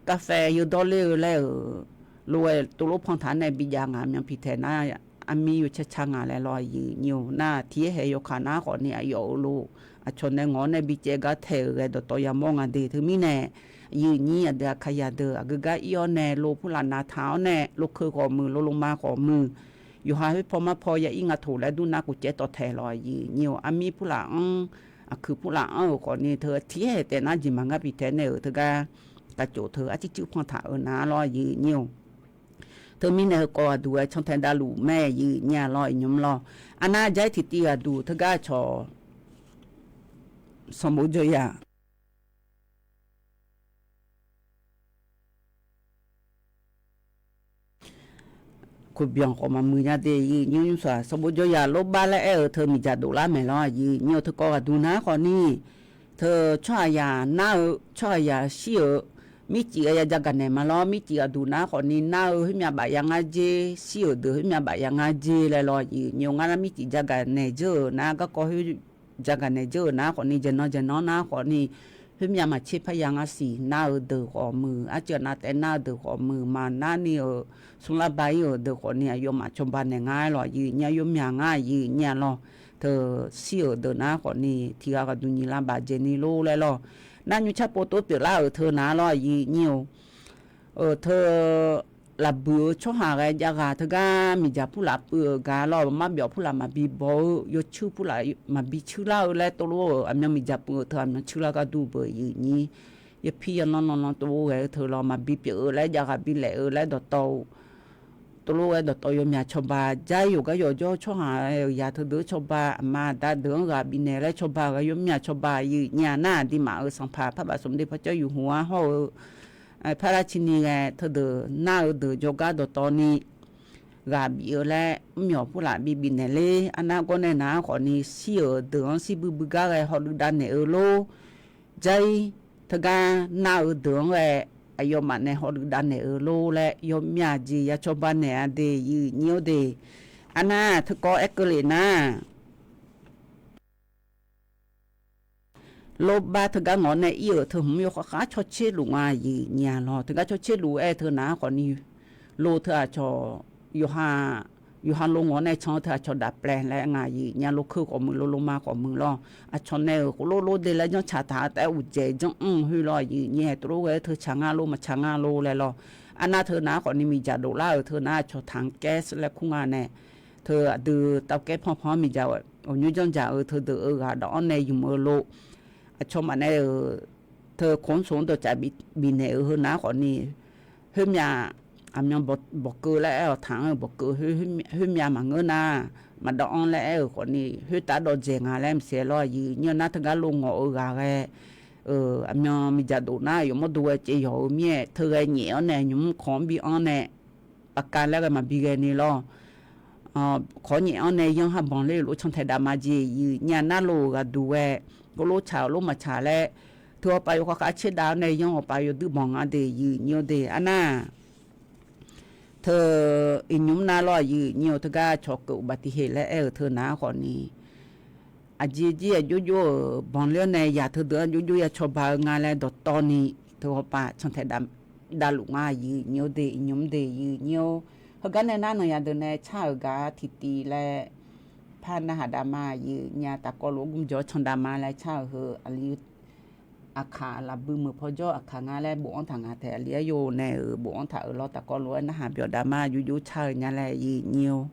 kavfae yawdawr ler-eu laer-euq lo ghae tovlof pan taq-awr nae bijav ngaq myanpiq taeq nar armir yawcar car nga laer lawr, yif nyir-or. Nar tiq yaer haeq yawkaq nar khawfni aqyawf-euq lo aqcawq nae ngawq-awr nae bicaev gar taeq-euq ghae dawqtawv yamawr nga de. Teumirnae yif nyir aqdui aqkaqyaq deuq aqgeu gar ir-awr nae lo purlaf naqtaq-awr nae lo keuv khawf muiq, lo loma khawf muiq, yawqha khoer paw mar paw ya ir nga toq laer dur nar kuvcaev tawv taeq lawq, yif nyir-or. Armir purlaf anr, aqkuiq purlaf anr-euq khawfni teu tiq yaer haeq taef nar jeq maqngar pif taeq nae-euq teugar kavcof teu arcir cuir pan taq-euq nar lawr, yif nyir-or. Teumirnae heukawv ghaqduq-aer cantae davluf mae, yif nyir-a lawr, iqnymr lawr. Arnar jar-ir tiqtiv ghaqduq teugar cawq sanqbof jawr ya Kobyanq khawf maqmuiq nya de, yif nyir-or. Nymrshaq sanqbof jawr ya lorbar laer aer-euq teu miqdzaq dovlar maeq lawr, yif nyir-or. Teukawv ghaqduq nar khawfni teu tsawrhaqzaq nar-eu tsawrhaqzaq shir-euq mircif ghae ya jagaq naeq ma lawr. Mircif ghaqduq nar khawfni nar-eu khoermyav baf ya ngar jer, shir-euq deuq khoermyav baf ya ngar jer laer lawr, yif nyir-or. Ngar nar mircif jagaq naeq dzeur-euq nar garkawv khoer jagaq naeq dzeur-euq nar khawfni jaqnan jaqnan nar khawfni khoermyav maqtser parya ngar siq. Nar-eu deuq khawf muiq, arcuiv aqnav taef nar-eu deuq khawf muiq, maqnar ni-euq smrlar ba-ir-euq deuq khawfni aqyawfmaf cawba naeq ngar-aer lawq, yif nyir-a. Aqyawfmaf ngar yif nyir-a lawr. Teu shir-euq deuq nar khawfni tiq ghaq ghaqduq nyiq lavbaf dzaeqni lor laer lawr. Nar nymrcar pov tov pyeuflar-euq teu nar lawr, yif nyir-or. Teu lafbuiq-eu tsawrhaq ghae jav ghaq teugar miqdzaq purlaf puiv-euq gaq lawr, marbyawf purlaf maqbi baw-eu, yawcuir purlaf maqbi cuir lar-eu laer tov lof-euq aqmyan miqdzaq puiv-euq teu aqmyan cuir lar gar dur beuq yawnyir, yapir yanan nan nan tov ghae-eu teu lawr maqbi pyeuf-eu laer jav ghaq bi laef-eu laer dawqtawv-eu tov lof-aer dawqtawv yawmyaq cawba jar yawqgar yawqjawr tsawrhaq-euq yaq teudeuq-anr cawba, aqma aqda deuq-anr ghaq bifnaeq laer cawba-euq ghae yawmyaq cawba yawnyir nar, aqduimaf-euq sanqpaq parba smqde parcaer yuf hmq-anr hawr-eu parlar cini ghae teudeuq nar-eu deuq jawrgar dawqtawv ni ghaq bif-eu laer mrmyawq purlaf bi bifnaeq ler. Arnar gawr nae nar khawfni shir-euq deuq-anr shir buibui gar ghae hawdui dav naeq-eu lor. Jair teugar nar-eu deuq-anr ghae aqyawfmaf nae hawdui dav naeq-eu lor laer yawmyaq jeq ya cawba naeq-a de yawnyir-awr de. Arnar teukawv aer keuvle nar, lorbar teugar ngawq nae ir-euq teu hmq yawkhav khav cawtser luf nga yawnyir-a lawr. Teugar cawtser luf-aer teu nar khawfni lo teu aqcawq yawqha lo ngawq nae can-eu teu aqcawq daf plaeq laer nga yawnyir-a lor. Keuv khawf muiq lo, loma khawf muiq lawr. Aqcawq nae-euq khof lor lor de laer janrtsaq taq-a taef-aer uqdzaeq janr-anr khoer lawr yawnyir-a tov lof ghae-eu teu tsaq nga lor maqtsaq nga lor laer lawr. Arnar teu nar khawfni miqdzaq dovlar-euq teu nar aqcawq taqanr kaer laer kur nga nae teu aqdui tavkaer panpan-anr miqdzaq ghawqnymr janrdzaq-eu teudeuq-eu ghaq dawq-anr nae ymq-eu lor. Aqcawq maf nae-euq teu khof-anr soq-anr dawqcav bifnaeq-euq heu nar khawfni khoermyav aqmyan bawqkeuv laer aer-awq taq-anr-eu bawqkeuv khoermyav maqngeur nar, maqdawv-anr laer aer-euq khawfni khoertav dawv dzaeq nga laer maqsiq lawr yawnyir-a nar teugar lo ngawq-eu ghaq ghae aqmyan miqdzaq dof nar yawqmawr dov ghae caev yawq-eu mir-aer teu ghae nyaef-awr nae nymq-mr kawq-anr bi-anr nae pavkav laer ghae maqbi ghae ni lawr. Kawq nyaef-anr nae yanr ha banq ler-euq lof cantaeq dav ma jeq yawnyir-a nar lo-euq ghaq duq ghae, kov lof tsaq-euq lof maqtsaq laer teu hawpav yawkhav khav caer dav-awr nae yanr hawpav yawduir banq nga de yawnyir-awr de. Arnar teu iqnymr nar lawr yawnyir-awr teugar cawq keuv uqbaf tiqheq laer aer-euq teu nar khawfni aqjeq jir aqjox jox-euq banq ler-awr nae yaq teudeuq-anr jox jox ya cawba-eu nga laer dawqtawv ni teu hawpav cantaeq davluf nga yawnyir-awr de. Iqnymr de yawnyir-awr heugar nae nar nanqyaq deuq nae car-euq gaq tiqtiv laer par narhaq dav ma yawnyir-a tafkawv lof-aer gmr jawr can dav ma laer car-euq heu aqli aqkaq lafbui meuq paw jawr aqkaq nga laer bofanr taq nga taef aqli aryov nae-euq bofanr taq-euq lawr tafkawv lof-aer narhaq byawq dav ma jox jox car-eu nya laer yawnyir-awr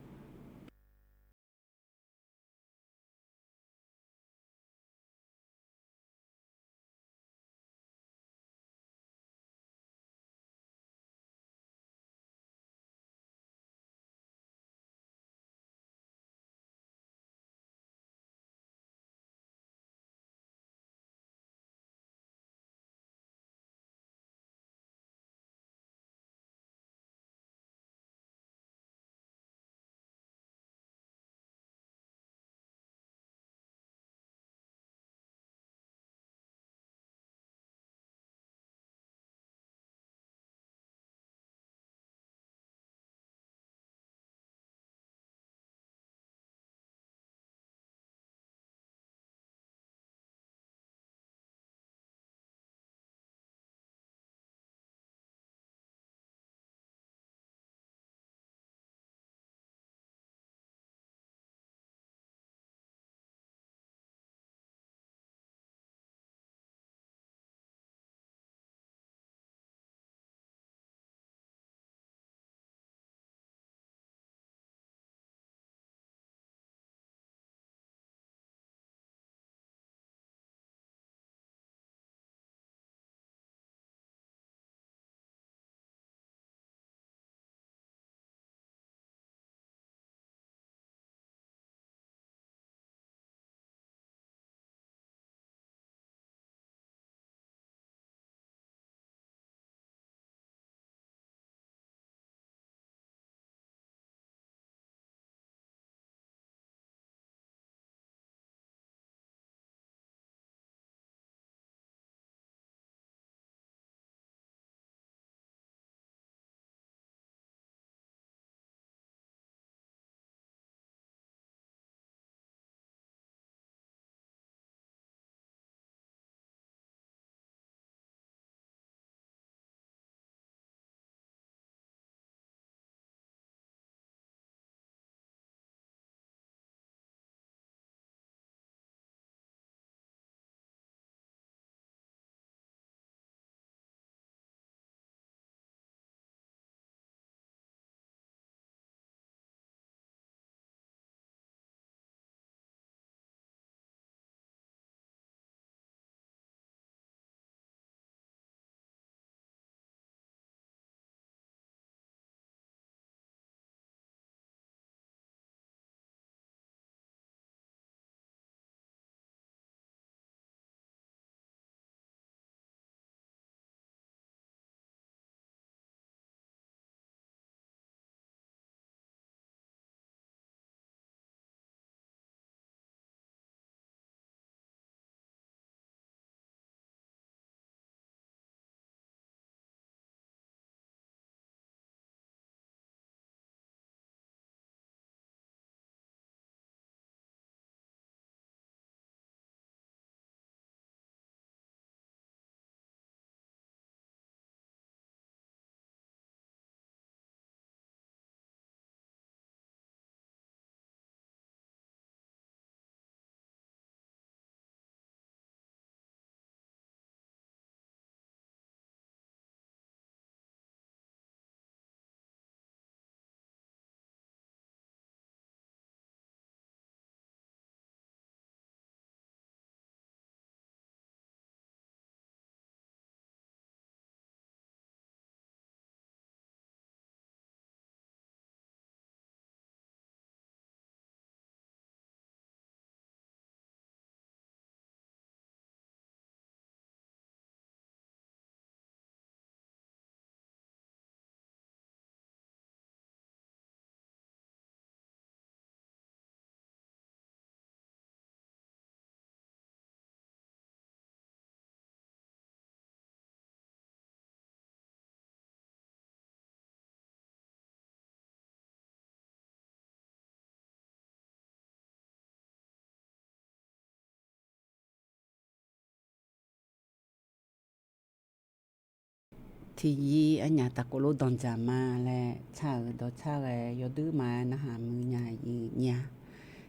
Tiqyir arnyaf taqkov lof danqdzaq ma laer tsar-euq dawqtsar ghae yawduir ma-aer narhaq muiq nya yif nyir-a.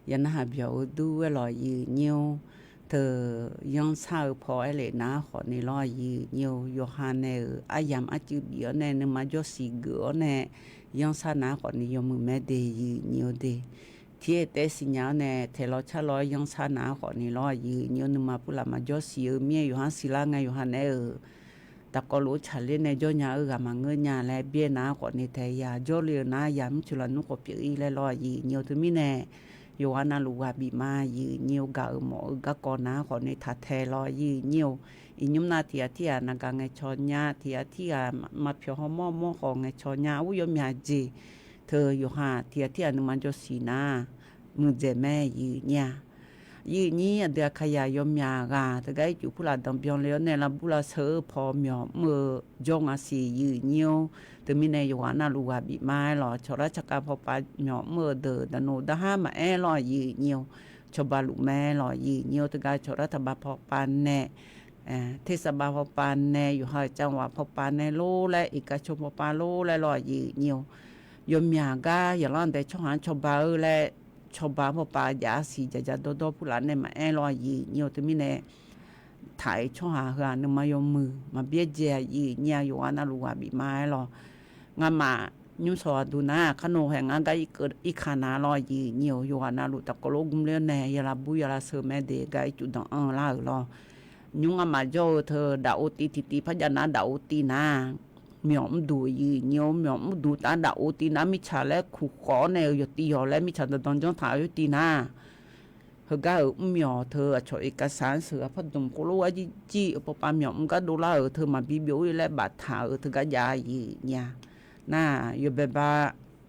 Yawqnarhaq byawq-eu dur aerlawq yif nyir-or, teu yanrsar-eu paw aer lef nar khawfni lawr yif nyir-or, yawqha nae-euq aryamq arcuiv bif-awr nae nuima jawrsiq geuf-awr nae yanrsar nar khawfni yawmuiq mae de yif nyir-or de. Tiqaer taef siqnya-awr nae taeq law tsar law-aer yanrsar nar khawfni lawr yif nyir-or, nuima purlaf maqjawr siq-eu mir-aer yawqha siqlar ngae yawqha nae-euq taqkawv lof-aer tsaqler nae jawr nya-eu ghaq maqngeur nya laer byaer nar khawfni taeq ya jawrle-eu nar ya mircuf lafnmr khawf pyeuf-ir laer lawr yif nyir-or, teumirnae yawqghaq navluf ghaq bif ma yif nyir-or, gaq-euq mawf-eu garkawv nar khawfni taq taeq lawr yif nyir-or, iqnymr nav tiqghaq tirghaq naqgaq ngaeqcawq nya, tiqghaq tirghaq maqpyawq hawmawr mawr khawf ngaeqcawq nya, ur yawmyaq jeq teu yawqha tiqghaq tirghaq nuima jawrsiq nar muiqdzaeq mae yif nyir-a. Yif nyir aqdui Aqkaqyaq yawmyaq ghaq teugar ircuf purlaf danqbyan le-awr nae lavbur lavsheu-eu paw myawq mr-eu jawr nga siq yif nyir-or, teumirnae yawqghaq navluf ghaq bif ma-aer lawq, cawqlar tsaqkav pawpav myawq mr-eu deuq daqnoq darhar maqaer lawr yif nyir-or, cawba luf mae lawr yif nyir-or, teugar cawqlar taqbav pawpav nae tersaqbav pawpav nae yawqha-euq cavghaq pawpav nae lor laer iqkaqcawq pawpav lor laer lawr yif nyir-or, yawmyaq gar yaqlanr dae tsawrhaq-anr cawba-eu laer cawba pawpav jav siq jaqjaq dawrdawr purlaf nae maqaer lawr yif nyir-or, teumirnae taq-iq tsawrhaq heu-aq nuima yawmuiq maqbyaerdzae yif nyir-a, yawqghaq navluf ghaq bif ma-aer lawq. Ngamaf nymr sawq aqduq nar kharnoq haeq ngar gar irkeuv irkaq nar lawr yif nyir-or, yawqghaq navluf taqkawv lof gmr ler-awr nae ya lavbur ya lavsheu mae de gar ircuf danq anr-eu lar-euq lawr. Nymr ngamaf jawr-eu teu daf-o tiv tiqtiv par jav nar daf-o tiv nar myawq mrduq yif nyir-or, myawq mrduq tar daf-o tiv nar mirtsaq laer kuq khawf-awr nae-euq yawqtiv yawq laer mirtsaq danqdanq janr taq-eu tiv nar heugar-euq mrmyawq teu aqcawq iqkasaq-anr sheuq-eu aqpar dmq khoerlof-aer jirjir-eu pawpav myawq mr gar dovlar-euq teu maqbi byov-ir laer baftaq-euq teugar jav yif nyir-a. Nar yawbae ba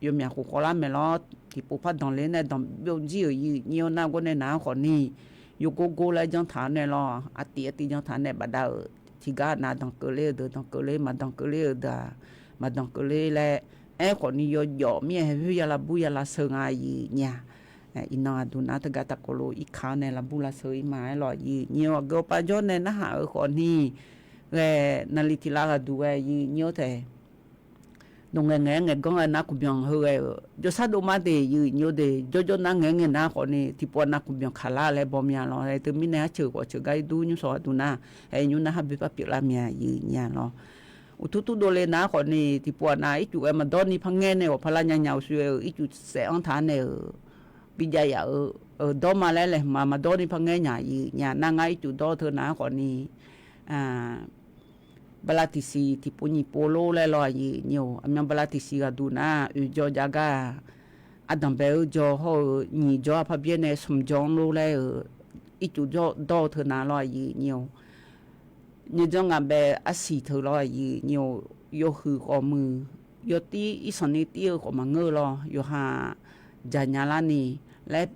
yawmyaq khof khawvlar maeq lawr, tiqpov par danqler nae danqbyov jir-euq yif nyir-or, nar gawr nae nar khawfni yawgor gor laer janr taq-awr nae lawr, artiv artiv janr taq nae bafdav-euq tiqgar nav danqkeuv ler-eu deuq danqkeuv ler, maqdanqkeuv ler-euq deuq-aq maqdanqkeuv ler laer aer khawfni yawjawf mir-aer haeq khoer ya lavbur ya lavsheu nga yif nyir-a. Iqnan aqduq nar teugar taqkawv lof irkaq-awr nae lavbur lavsheu-ir ma-aer lawr yif nyir-or, aqgeu aqpav jawr nae narhaq-euq khawfni ghae naqli tiq lav ghaqduq ghae yif nyir-or taef. Dawq ngaeq ngaeq-aer ngaeq ganr ghae nar kuqbyanq heu ghae-euq jawrshar dovma de yif nyir-or de, jawrjawr nar ngaeq-aer ngaeq nar khawfni tiqpov nav kuqbyanq kaqlar laer baw mya lawr. Teumirnae arceuq khawf ceuq gar ir dur nymr sawq aqduq nar, aer nymr nar har boe par pyeuflar mya yif nyir-a lawr. Uqtur tur dovle nar khawfni tiqpov aqnav ircuf ghae maqdawr ni par ngaer nae ghawqpar lar nya nya uqshoe-euq ircuf saef-anr taq nae-euq bijav yaf-euq dawr ma laer laeqhmq ma maqdawr ni par ngaer nya yif nyir-a. Nar ngar ircuf dawr-eu teu nar khawfni bala tiqsiq tiqpov nyiq pov lor laer lawr yif nyir-or, aqmyan bala tiqsiq ghaqduq nar oeq jawr jav gar-aq, ardanq bae-eu jawr hawr-eu nyiq jawr-aq par byaer nae smq jawr-anr lor laer-euq ircuf jawr dawr-eu teu nar lawr yif nyir-or, nyaejanr ngaq bae arsiq teu lawr yif nyir-or, yawhuiq khawf muiq, yawtir irsanq ni tir-eu khawf maqngeur-eu lawr, yawqha jaqnya larni laer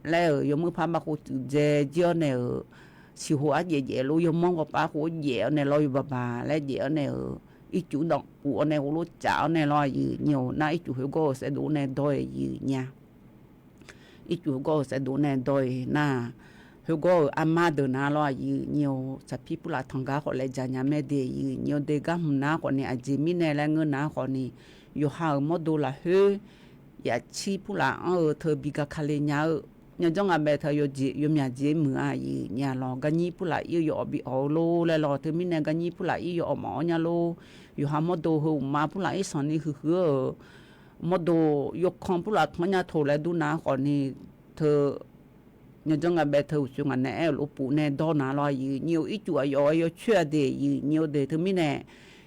laer-euq yawmuiq par maq khov tsuif dzae jir-awr nae-euq siqho ardzaeq dzaeq lor, yawmanr khawf par khov dzaeq-awr nae lawr, yawbaq baq laer dzaeq-awr nae-euq ircuf danqpuq-awr nae ghov lof tsaf-awr nae lawr yif nyir-or, nar ircuf khoergawr-euq saevdov nae dawr-iq yif nyir-a. Ircuf khoergawr-euq saevdov nae dawr-iq nar, khoergawr-euq armar deuq nar lawr yif nyir-or, saqpir purlaf tanqgar khawf laejae nya mae de yif nyir-or, de gar hmq nar khawfni aqjeq mirnae laer ngeur nar khawfni yawqha-euq mawrdo lafkhoer yaf cir purlaf anr-eu teu bi ga kale nya-eu, nyajanr ngaq bae teu yawmyaq jeq muiq-a yif nyir-a lawr, garnyir purlaf ir-eu yawawf bi awq-eu lor laer lawr, teumirnae garnyir purlaf ir yawawf mawf-awr nya lor, yawqha mawrdo heu uqma purlaf irsanq ni huiqhuiq-eu mawrdo yawkan purlaf kanr nya taq laer dur nar khawfni teu nyajanr ngaq bae teu uqshoe ngaq nae aer-euq lof puf nae dawr nar lawr yif nyir-or, ircuf aqyawf-aer yawcoer-a de yif nyir-or de, teumirnae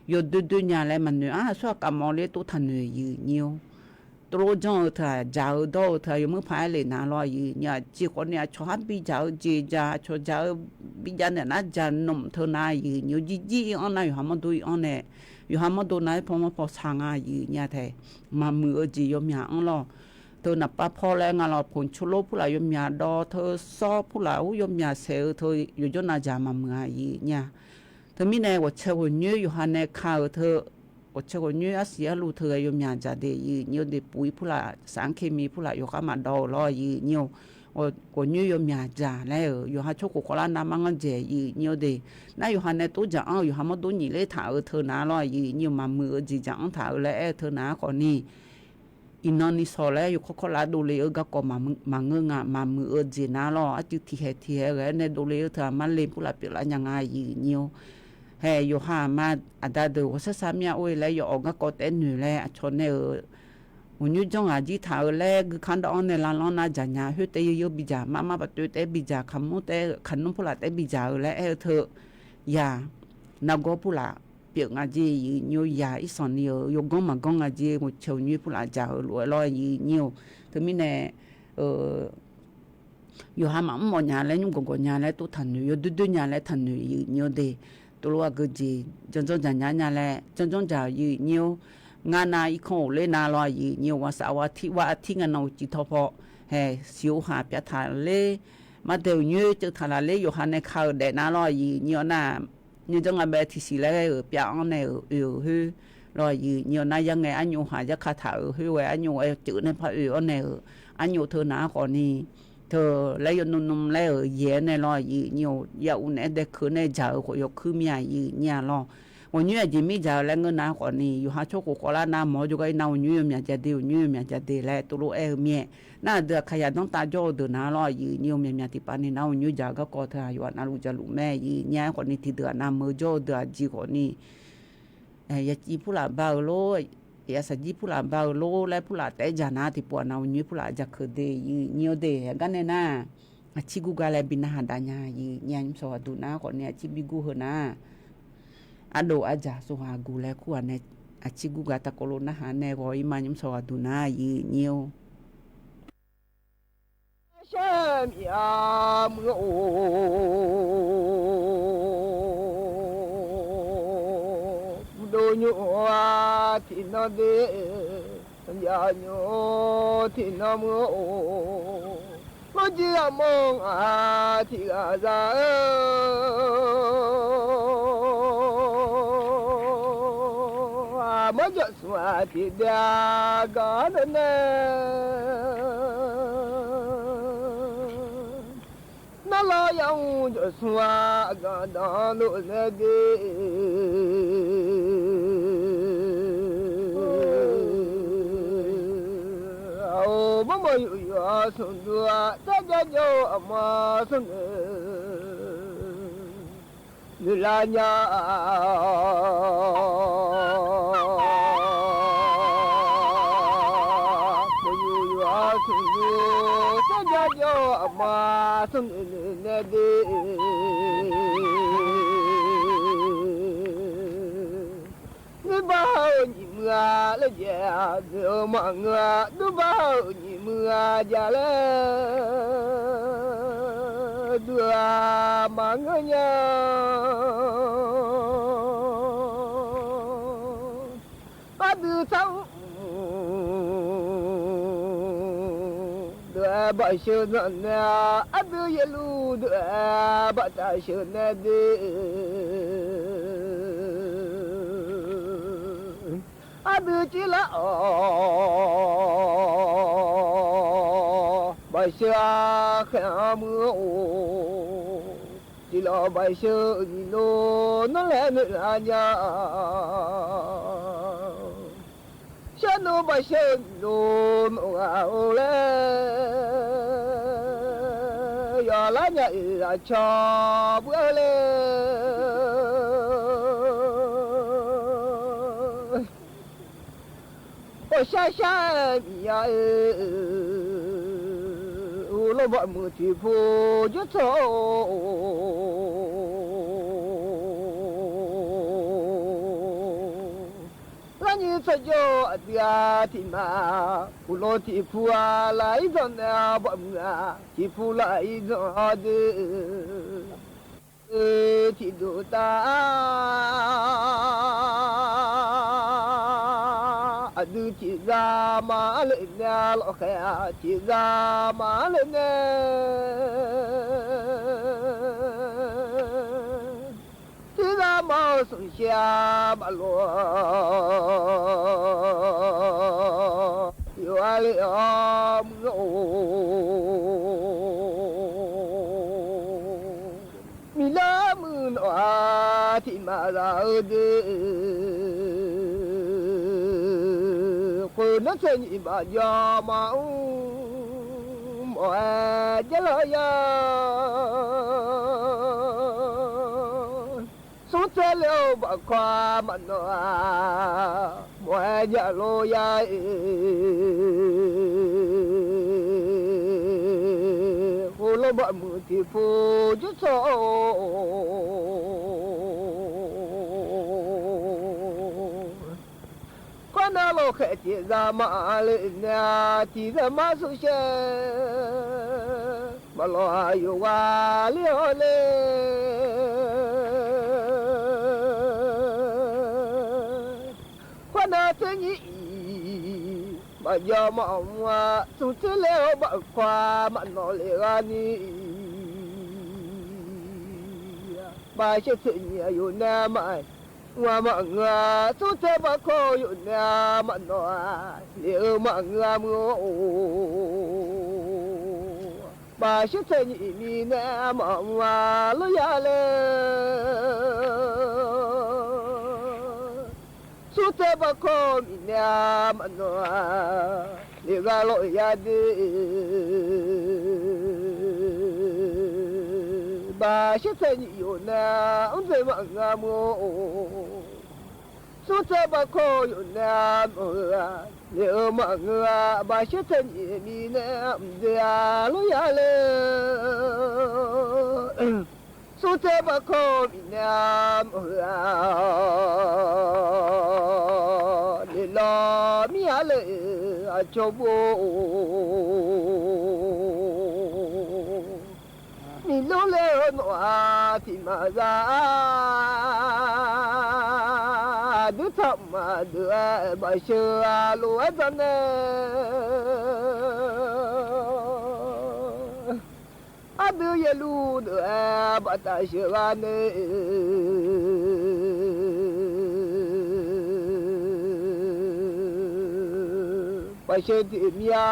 yawdoer doer nya laer maqnoeq-a, aqsur aqkaf mawf ler tov taq noeq yif nyir-or. Tov lor janr-eu teu-aq jaq-eu dawr-eu teu-aq yawmuiq paq-aer lef nar lawr yif nyir-a, jeq khawfni aqcawq har bi jaq-eu jeq jaq, aqcawq jaq-eu bi jav naeq nar jaq nmq teu nar yif nyir-or, jirjir ir-anr nar yawqha mawrdo ir-anr nae, yawqha mawrdo nav-aer paw manr paw sar nga yif nyir-a taef. Maqmuiq-eu jeq yawmyaq anr lawr. Teu naqpav paw laer nga lawr, poq cor lor purlaf yawmyaq dawv, teu sawr purlaf ur yawmyaq saef-eu teu yawqjawr navjaq maqmuiq-a yif nyir-a. Teumirnae ghawqcae ghawqnyoer yawqha nae ka-euq teu ghawqcae ghawqnyoer arsiq arluv teu ghae yawmyaq jaq de yif nyir-or, de puq ir purlaf saf-anr kemi purlaf yawkhar maqdawv-eu lawr yif nyir-or, ghawqnyoer yawmyaq dzaq laer-euq yawqha tsawrkhof khawflar navmar ngar dzaeq yif nyir-eu de. Nar yawqha nae tov dzaq-anr-eu yawqha mawrdo nyiq ler taq-euq teu nar lawr-aq yif nyir-eu maqmuiq-eu jeq dzaq-anr taq-euq laer aer-eu teu nar khawfni, iqnan ni shawq laer yawkawr kawrlav dovle-eu garkawv maqngeur nga. Maqmuiq-eu jeq nar lawr-aq arcuiv tiqhaeq tiqhaeq ghae-aer nae dovle-eu teu-aq marle purlaf pyeuflar nya nga yif nyir-or. Hae yawqha aqma aqda deuq ghawqshar shar mir-a or-e laer yawawq garkawv taef noeq laer aqcawq nae-euq ghawqnyoer janr ghaq jir taq-euq laer guikar dawv-anr nae lavlanr nar dzaq nya khoer taef yeu yeu bidzaq marmar baftoev taef bidzaq kaqmur taef kaqnmr purlaf taef bidzaq-eu laer aer-eu teu yaq nargawr purlaf pyeuf nga jeq yif nyir-or. Yaq irsanq ni-euq yawganr maqganr nga jeq ghawqcae ghawqnyoer purlaf dzaq-euq lof-aer lawr yif nyir-or. Teumirnae yawqha maqmr mawf nya laer nymr gawqgawq nya laer tov taqnoeq yawdoer doer nya laer taqnoeq yif nyir-or de. Tov lof-aer geujeq janrjanr dzaq nya nya laer janrjanr dzaq yif nyir-or. Ngar nav irkanr ghofler nav lawr-aq yif nyir-or. Ghaqsaq ghaq tir ghaq tir nga nan uqcif tawr paw hae siq-or haq pyav taq ler mardae uqnyoer ceuv taq laf ler yawqha nae ka-euq daef nar lawr-aq yif nyir-awr nar nyoerjanr nga bae tiqsiq laer ghae-euq pyav-anr nae-euq oe-euq khoer lawr-aq yif nyir-awr nar yar ngae arnyov haq yar ka taq-euq khoer ghae arnyov ghae ceuv nae par oe-awr nae-euq arnyov teu nar khawfni teu laer yawnmr nmr laer-euq yaeq-aer nae lawr-aq yif nyir-or. Yauv naeq-aer dae keuv nae dzaq-euq khawf yawkuir mir-aq yif nyir-a lawr. Ghawqnyoer aqjeq mir dzaq-eu laer ngeur nar khawfni yawqha tsawrkhof khawflar nar mawr-awr jawrgar ir nar ghawqnyoer yawmyaq jade ghawqnyoer yawmyaq jade laer tov lof-aer-eu mir-aer nar aqdui aqkaqyaq danrtav jawr-eu deuq nar lawr-aq yif nyir-or. Myaqmyaq tiqpav ni nar ghawqnyoer dzaq-eu garkawv teu-aq yawqha navluf javluf mae yif nyir-aer khawfni tiqdeuq-aq navmeuq jawr-eu deuq aqjeq khawfni yaqciv purlaf bar-eu lor, yaqsaqjir purlaf bar-eu lor laer purlaf taef-aer dzaq nar tiqpov-aq nav ghawqnyoer purlaf dzaq keuq de yif nyir-or de. Aqgar nae nar aqcir gur gar laer bi narhaq dav nya yif nyir-a nymr sawq ghaq duq nar khawfni aqcir bi gur heu nar ardov ardzaq sawq ghaq guq laer kur-aq nae aqcir gur gar taqkawv lof narhaq nae ghawq ir ma nymr sawq ghaq duq nar yif nyir-or. Shar miqya muiq-or, mrdov nymr-a tiqnan de, sanqjaq nymr tiqnan muiq-or, lawrjir aqmawr-a tiqghaq za-eu aqmawr jawq smq-aq tiqbyav gar deuq nae nar lawr yamr jawq smq-aq gaqdanq lof nae de. Aqor mawrmawr yuf yuf-awr smq duq-a, taerjar jawr-eu aqma smq noeq noeqlar nya-a. Mawrmawr yuf yuf-awr smq duq, taerjar jawr-eu aqma smq noeq noeq nae de. Nuibar-eu nyiq muiq-a laer jaev-aq noeq-eu maqngeur-a, nuibar-eu nyiq muiq-a jav laer duq-a maqngeur nya. Aqdui tsar mr deuq-aer bafsheu zanq nae-a, aqdui yaerluf deuq-aer baftaf sheuq nae de. Aqdui civlar-awq bafsheu-a khaeq-anr muiq-or, tiqlawq bafsheu-eu nyiqluf nawr laer noeqlar nya. Sharnmr bafsheu-eu nyiqluf nawq ghaq-or laer yawqlar nya-iq aqcawq bur-aer le. Ghawqshar shar-aer miqya-eu, uvlanr baqmuiq tiqpov jawr tsawq-or, larnyir tsawrjawr aqdui-a tiqma, uvlanr tiqpov-a laf-ir dzanq nae baqmuiq-aq tiqpov laf-ir dzanq-awr de. Tiqdov tav-a, aqdui tiqzaq maqle nae lawqkhaeq-aq tiqzaq maqle nae, tiqzaq maqaer smq shaer-a maqlof-a, yawqha le-awr muiq-or. tiq maqzaq-eu deuq, khoernar tsaev nyiq maqjawr maqmr mawf-aer jaerlar ya. Smrtsaev le-eu bafkawq-a maqnawv-a, mawf-aer jaqlor ya-e. Khoerlof baqmuiq tiq pu jawrcaw-or, khoernar lawqkhaeq tiq zaq maqle nae-a, tiq zaq mar sur shaer maqlawq-a yawqghaq ler-awr le. Khoernar tsaev nyiq-iq maqjawr maqmr-a, smrtsaev le-eu bafkawq-a maqnawv lef ghaq ni, baqshaer tsaev nyiq-a yawqnae maqmr-a maqngeur-a, smrtsaev bafkawq yawqnae-a maqnawv-a, lef-eu maqngeur-a meuq-or. Baqshaer tsaev nyiq mirnae maqmr-a lor ya le. Smrtsaev bafkawq mirnae-a maqnawv-a, lef ghaq lawq ya de. Baqshaer tsaev nyiq yawqnae mr dzaeq maqngeur-a meuq-or. Smrtsaev bafkawq yawqnae maqngeur-a, lef-eu maqngeur-a, baqshaer tsaev nyiq mirnae mr dzaeq-a lor ya le. Smrtsaev bafkawq mirnae maqngeur-a, leflawq mir-a le, aqcawq bo-or. Miqlor le-eu nawq-aq tiq maqzaq-a, aqdui tsaq maqdeuq-aer bafsheu-a lof-aer dzaq nae, aqdui yaerluf deuq-aer baftaf sheuq ghaq nae, baqshaer tiq mir-a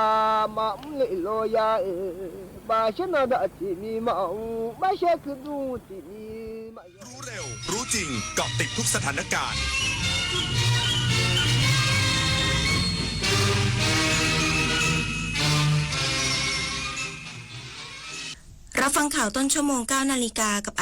maqmr lef lawr ya-e, baqshaer navdaq tiq mir maqmr, baqshaer kuirdmr tiq mir maqya รู้เร็ว รู้จริง เกาะติดทุกสถานการณ์ รับฟังข่าวต้นชั่วโมง เก้านาฬิกากับ